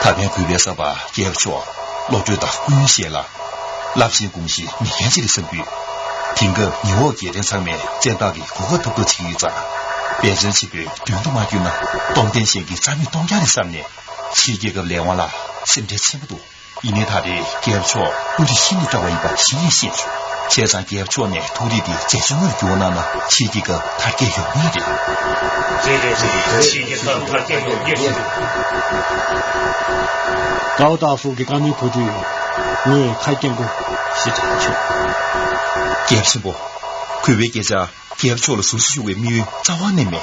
ད་ཕན་གུས་པས་བསམ་པ་རྒྱལ་པོ་མཆོག་བློ་གྲོས་དང་ཀུན་ཤེས་ལ། རླབས་ཆེན་དགོངས་གཞི་མི་མཁྱེན་ཅི་རེད་བསམ་དུས། དེང་སྐབས་ཉི་འོག་རྒྱལ་ཕྲན་ཚང་མས་བཙན་བདག་གི་གོ་སྐབས་ཐོབ་ཐབས་བྱེད་ཀྱི་ཡོད་ཙང་། འབད་བརྩོན་ཆེན་པོས་མདུན་དུ་མ་བསྐྱོད་ན་སྟོབས་ལྡན་གཞན་གྱིས་རྩ་མེད་གཏོང་རྐྱང་རེད་བསམ་ནས། ཕྱིའི་རྒྱལ་ཁབ་ལས་དབང་ལ་སེམས་ཁྲལ་ཆེན་པོ་འདུག་ཡིན་ནའི་ད་རེས་རྒྱལ་པོ་མཆོག་བཀུར་འདི་ཤིན་ཏུ་བཀྲ་བ་ཡིན་པ་གཞི་ནས་ཤེས་བྱུང་། བྱས་ཙང་རྒྱལ་པོ་མཆོག་ནས་ཐུགས་རེ་འདི་རྗེས་ཕྱོགས་དངོས་སུ་འགྱུར་བ་གནང་ན་ཕྱིའི་རྒྱལ་ཁབ་དར་རྒྱས་ཡོང་ངེས་རེད། རེད་རེད་རེད། ཕྱིའི་རྒྱལ་ཁབ་དར་རྒྱས་ཡོང་ངེས་རེད། ཀའོ་ཏཱ་སོགས་ཀྱི་བཀའ་མོལ་གོ་དུས་ངས་ཁ་སྐྱེངས་པོ་ཞེ་དྲག་བྱུང་། རྒྱལ་པོ་ཆེན་པོ། གུས་པའི་སྐད་ཆ། རྒྱལ་པོ་མཆོག་ལ་ཟུར་ཞུ་ཞུ་བའི་དམིགས་ཡུལ་རྩ་བ་ནས་མེད།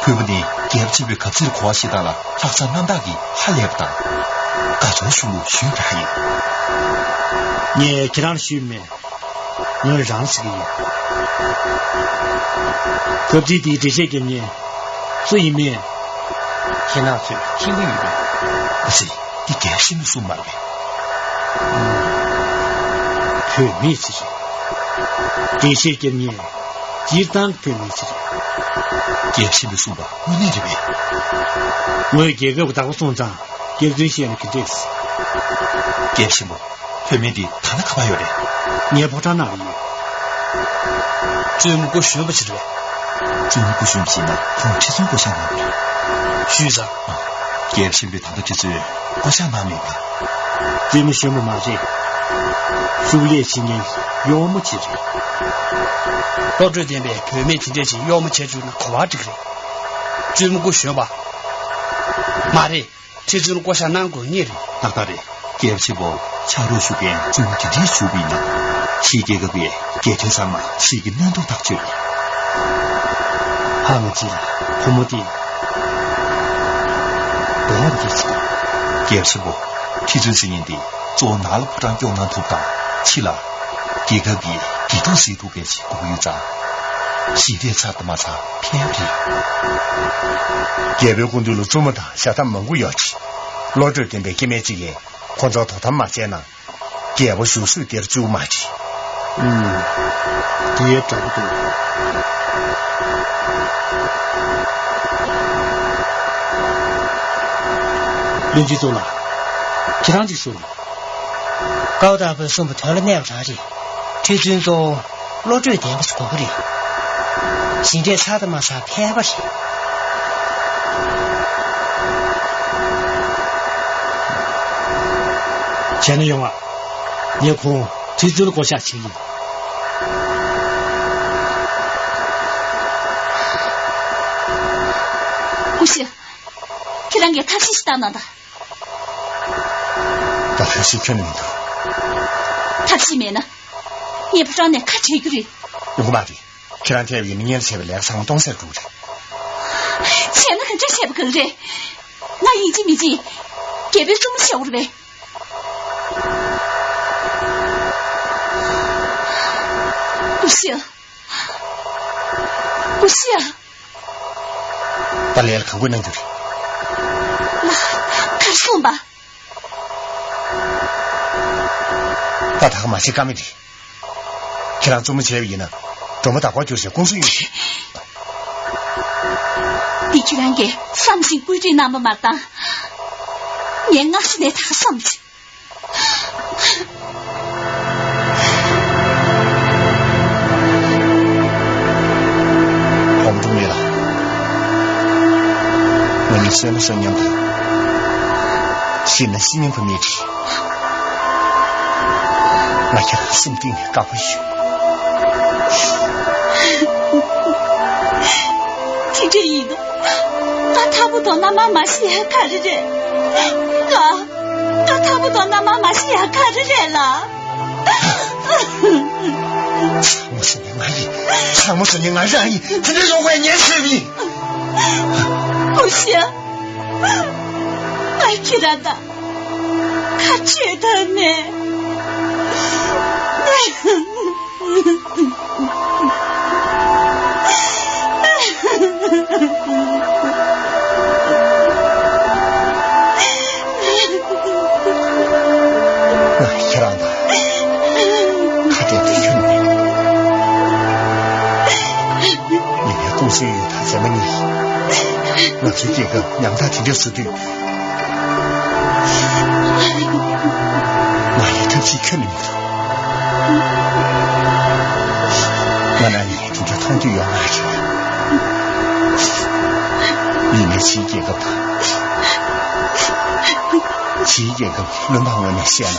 གུས་པ་ནི་རྒྱལ་པོ་ཆེན་པོའི་གབ་ཚིག་ལ་གོ་བ་ཞིག་དང་ལ་ལྷག་བསམ་རྣམ་དག་གིས་ཧ་ལས་པ་དང་། དགའ་ཚོར་ཤུགས་ལུ་ཞུས་པ་ཡིན། ངས་ཁྱེད་རང་ལ་ཞུས་མེད། ངོས་རང་ཟེར་གྱི་ཡིན། གབ་ཚིག་དེའི་འགྲེལ་བཤད་རྒྱབ་མཁན་སུ་ཡིན་མིན་ཁྱེད་རང་ཚོས་མཁྱེན་གྱི་ཡོད་པས། ཨ་ཙི། འདི་རྒྱལ་ཞིབ་ནས་གསུངས་མ་རེད། བུད་མེད་ཅིག་རེད། འགྲེལ་བཤད་རྒྱབ་མཁན་སྤྱིར་བཏང་བུད་མེད་ཅིག་རེད། རྒྱལ་ཞིབ་ནས་གསུངས་པ་དངོས་གནས་རེད་པས། ངོས་རྒྱལ་ཁབ་བདག་པོ་སོང་ཙང་སྐྱག་རྫུན་བཤད་ན་ག་འདྲས། རྒྱལ་ཞིབ་པོ། བུད་མེད་འདི་ད་ལྟ་ག་པར་ཡོད་རེད། ངའི་ཕོ་བྲང་ནང་ལ་ཡོད། བཙུན་མོ་སྐུ་གཞོན་པ་ཅིག་རེད། བཙུན་མོ་སྐུ་གཞོན་པ་ཅིག་ན་ཁོང་ཁྲི་བཙུན་བསྐོ་བཞག་གནང་བ་རེད། ཞུས་ཙང་། རྒྱལ་པོ་ཆེན་པོས་ད་ལྟ་ཁྱེད་ཚོས་བསྐོ་བཞག་གནང་མེད་པས། བཙུན་མོ་གཞོན་པ་མ་རེད། ཕྱུགས་ལས་བྱེད་མཁན་གཡོག་མོ་ཅིག་རེད། བློ་གྲོས་ལྡན་པའི་བུད་མེད་དེ་འདྲས་ཅིག་གཡོག་མོ་བྱས་བཅུག་ན་ག་པར་འགྲིག་རེད། བཙུན་མོ་སྐུ་གཞོན་པ། མ་རེད། ཁྲི་བཙུན་བསྐོ་བཞག་གནང་དགོས་ངེས་རེད། ཏག་ཏག་རེད། རྒྱལ་པོ་ཆེན་པོ་ཕྱག་རོགས་ཞུ་མཁན་བཙུན་མོ་དེ་འདྲའི་ཞུ་བ་ཡིན་ན། ཕྱིའི་རྒྱལ་ཁབ་པའི་རྒྱལ་ཕྲན་ཚང་མ་ཕྱིའི་གི་གནོན་རྟོག་ཐག་ཆོད་རེད། ཧ་ང་ཅི་ལ་བུ་མོ་དེ་འདོད་ཡག་འདི་ཅི། རྒྱལ་པོ་ཆེན་པོ། ཁྲི་བཙུན་ཟེར་མཁན་དེ་གཙོ་བོ་ནང་ལ་ཕོ་བྲང་སྐྱོང་གནང་ཐུབ་དང་ཕྱི་ལ་རྒྱལ་ཁབ་ཀྱི་དགེ་ཕྲུག་བཟོ་ཐུབ་མཁན་ཞིག་དགོས་ཀྱི་ཡོད་ཙང་། ཞི་བདེ་ཚར་དང་མ་ཚར་ཕན་རེད། རྒྱལ་པོའི་སྐུ་མདུན་ལ་བཙུན་མོ་དང་ཞལ་ཏ་མང་པོ་ཡོད་ཅི། བློ་གྲོས་ལྡན་པའི་སྐྱེ་དམན་ཅིག་གིས་ཁོ་ཚོར་དོ་དམ་མ་བྱས་ན། རྒྱལ་པོ་བཞུགས་སྲོལ་དེར་བཅུག་མ་བྱེད། ཨུམ། དེ་ཡང་དྲག་པོ་འདུག་བློན་ཆེན་ཚོ་ལ། ཁྱེད་རང་ཅིག་གསུངས། ཀའོ་ཏཱ་པོས་གསུངས་པ་དོན་ལ་གནས་པ་རང་རེད། ཁྲི་བཙུན་ཚོ་བློ་གྲོས་ལྡན་པ་ཞིག་དགོས་ཀྱི་རེད། ཞི་འགྲིག་ཚར་དང་མ་ཚར་ཕལ་པ་རེད། བྱས་ན་ཡོང་བ། ངས་ཁོང་དུས་ཚོད་ལ་བསྐོ་བཞག་བྱེད་ཀྱི་ཡིན། སྐུ་ཞབས། ཁྱེད་རང་གིས་ཐབས་ཤེས་ཤིག་བཏང་གནང་དང་། ད་ཐབས་ཤེས་ཁྱོན་ནས་མི་འདུག་ཐབས་ཤེས་མེད་ན། ངས་ཕོ་བྲང་ནས་ཁ་བྲལ་རྒྱུ་རེད། ཡོང་གི་མ་རེད། ཁྱེད་རང་ཐེ་བའི་ནི་ངས་བྱས་པའི་ལས་ཀ་ཚང་མ་སྟོང་ཟད་འགྲོ་གི་རེད། བྱས་ན་ག་འདྲ་བྱས་པ་གང་རེད། ང་ཡིན་གཅིག་མིན་གཅིག་རྒྱལ་པོའི་བཙུན་མོ་བྱེད་དགོས་རེད་པས། སྐུ་ཞབས། སྐུ་ཞབས། ད་ལས་ལ་གང་དགོས་གནང་རྒྱུ་རེད། ལགས། གར་སོང་པ། ད་ད་ག་མ་བྱེད་ཀ་མེད་རེད། ཁྱེད་རང་བཙུན་མོ་བྱས་པ་ཡིན་ན། སྒྲོལ་མ་བདག་པོར་གྱུར་ཞེས་ཀུན་སློང་ཡོད་རེད། འདི་ཁྱེད་རང་གིས་བསམ་བཞིན་བཀོད་སྒྲིག་གནང་བ་མ་གཏོགས། ངས་སྔ་ས་ནས་ད་ག་བསམ་བྱུང་། ཧོམ་ཀྲུང་ལི་ལགས། ང་གཉིས་གསོན་ན་གསོན་སྙམ་དང་། ཤི་ན་ཤི་སྙམ་པ་མེད་ཀི། ང་ཁྱེད་རང་སེམས་གཏིང་ནས་དགའ་པོ་ཡོད། དེ་འདྲ་ཡིན་ན། ང་ཐབ་པོ་དང་མནའ་མ་མ་བཞེས་ཡ་ག་རེ་རེད། ང་། ང་ཐབ་པོ་དང་མནའ་མ་མ་བཞེས་ཡ་ག་རེ་རེད་ལགས། ཚང་མ་ཟེར་ནི་ང་ཡིན། ཚང་མ་ཟེར་ནི་ང་རང་ཡིན། དེ་འདྲ་ཡོང་བའི་ཉེན་ཁ་མེད། སྐུ་ཞབས། ང་ཁྱེད་རང་དང་ཁ་ཆོད་ཐབས་མེད། ང་ཁྱེད་རང་དང་ཁ་བྲལ་ཐུབ་ཀྱི་མེད། ཉེ་བའི་ཀུང་སིའི་ཡུལ་དང་མཛེས་མ་གཉིས། ང་ཚོའི་རྒྱལ་ཁབ་ཉམ་ཐག་དེ་འདྲ་བཟོ་དུས། ང་ལ་ཐབས་ཤེས་ཁྱོན་ནས་མི་འདུག་ང་རང་ཡིན། དེ་འདྲ་མཐོང་རྒྱུ་ཡོད་མ་རེད། ཡིན་ནའི་ཕྱིའི་རྒྱལ་ཁབ་དང་། ཕྱིའི་རྒྱལ་ཁབ་ཀྱི་བློན་པོ་ངོས་ནས་བཤད་ན།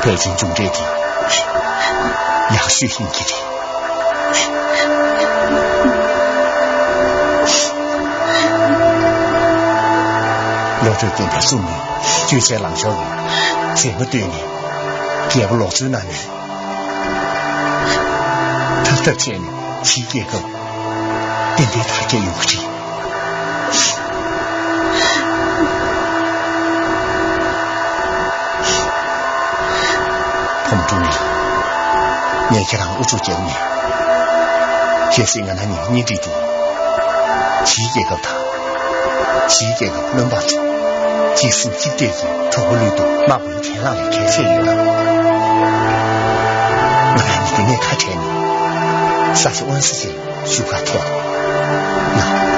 ཕལ་ཆེར་མཇུག་འབྲས་དེ་ཡག་ཤོས་ཡིན་གྱི་རེད། བློ་གྲོས་ལྡན་པའི་སྲུང་མས་སྤྱོད་ཚན་ལངས་ཤོར་བའི་མཛེས་མ་བཏོན་ནས། རྒྱལ་པོ་ལོག་འཚོའི་ནང་ནས་ཐར་ཐབས་བྱས་ནས་ཕྱིའི་རྒྱལ་ཁབ་ཏན་ཏན་དར་རྒྱས་ཡོང་གི་རེད། ཧོམ་ཀྲུང་ལི། ངས་ཁྱེད་རང་ཨུ་ཚུགས་རྒྱག་མེད། གལ་སྲིད་ང་རང་གཉིས་གཉེན་སྒྲིག་དུས། ཕྱིའི་རྒྱལ་ཁབ་དང་། ཕྱིའི་རྒྱལ་ཁབ་བློན་འབངས་ཚོ། གཅིག་སེམས་གཅིག་གཏད་ཀྱིས་གྲོགས་པོ་བློས་བཏུབ་དམག་དཔོན་གྱེན་ལངས་ལས་གལ་ཆེ་ཡོད་ལ། ང་རང་གཉིས་འདི་ནས་ཁ་བྲལ་ནས། ས་ཆ་དབང་ས་ཆེ། ཞུ་ག་ཐོག་ན།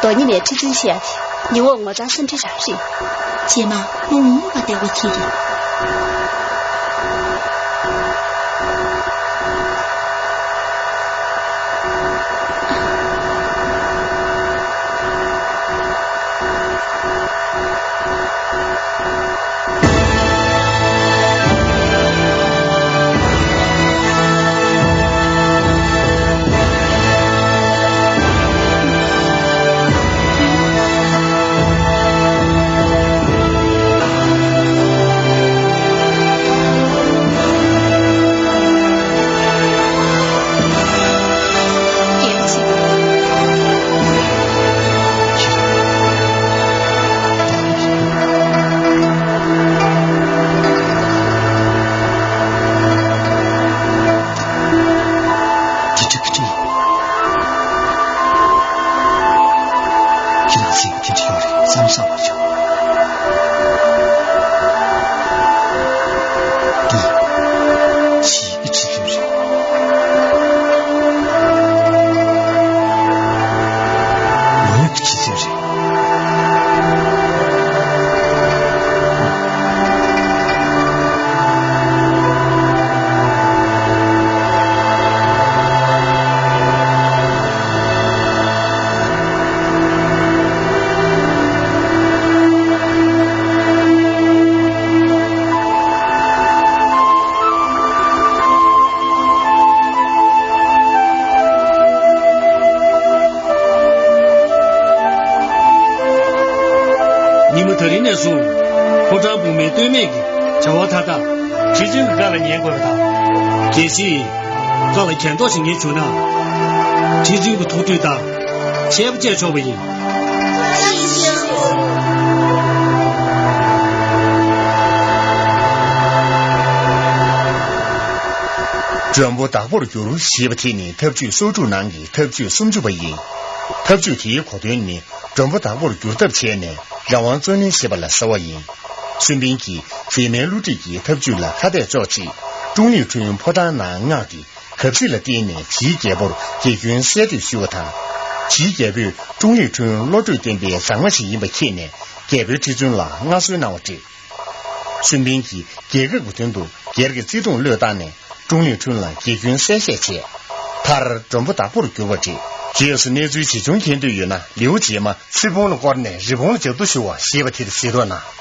རྡོ་ཉི་མའི་ཁྲི་བཙུན་ཞེས་ཡ་དེ་ཉི་འོག་ངོ་གྲངས་སུམ་ཁྲི་རང་རེད། རྗེས་མ་ཁོང་ངུ་བ་བདེ་བ་ཁྱེད་རེད། མེད་ལྟོས་མེད་ཀྱི་བྱ་བ་མཐའ་དག་ཁྲི་བཙུན་གྱི་བཀའ་ལ་ཉན་དགོས་པ་དང་། གལ་སྲིད་བཀའ་ལ་གྱེན་ལྡོག་བྱེད་མཁན་བྱུང་ན། ཁྲི་བཙུན་གྱི་ཐུགས་མཐུན་དང་ཆད་པ་བཅད་ཆོག་པ་ཡིན། མགྲོན་པོ་བདག་པོར་འགྱུར་ཞེས་པ་དེ་ནི་ཐབས་བྱུས་སོ་དྲུག་ནང་གི་ཐབས་བྱུས་སུམ་ཅུ་པ་ཡིན། ཐབས་བྱུས་དེའི་གོ་དོན་ནི། མགྲོན་པོ་བདག་པོར་འགྱུར་ཐབས་བྱས་ནས་རང་དབང་རྩོད་ལེན་བྱེད་པ་ལ་ཟེར་བ་ཡིན། སུན་པིན་གྱིས་བྱེ་མའི་བསླུ་བྲིད་ཀྱི་ཐབས་ཇུས་ལ་ཁ་གཏད་གཅོག་ཆེད། ཀྲུང་ལི་ཁྲུན་ཕོ་བྲང་ནང་མངགས་ཏེ། གབ་ཚིག་ལ་བརྟེན་ནས་ཇིའི་རྒྱལ་པོར་རྒྱལ་རྒྱུན་གསལ་འདེབས་ཞུ་བ་དང་། ཇིའི་རྒྱལ་པོས་ཀྲུང་ལི་ཁྲུན་བློ་གྲོས་བརྟན་པའི་མཛངས་མ་ཞིག་ཡིན་པ་མཁྱེན་ནས། རྒྱལ་པོའི་ཁྲི་བཙུན་ལ་མངའ་གསོལ་གནང་བ་རེད། སུན་པིན་གྱིས་རྒྱལ་ཁབ་ཀྱི་དོན་དུ་སྒེར་གྱི་བརྩེ་དུང་བློས་བཏང་ནས། ཀྲུང་ལི་ཁྲུན་ལ་རྒྱལ་རྒྱུན་གསལ་བཤད་བྱས། མཐར་མགྲོན་པོ་བདག་པོར་གྱུར་པ་རེད། རྗེས་སུ་གནས་ཚུལ་ཇི་བྱུང་མཁྱེན་འདོད་ཡོད་ན། ལིའུ་རྗེས་མ་ཚེ་ཕུང་ལ་བསྐོར་ནས་རི་བོང་ལ་རྒྱབ་གཏོར་ཞུ་བ་ཞེས་པ་དེར་གཟིགས་རོགས་གནང་།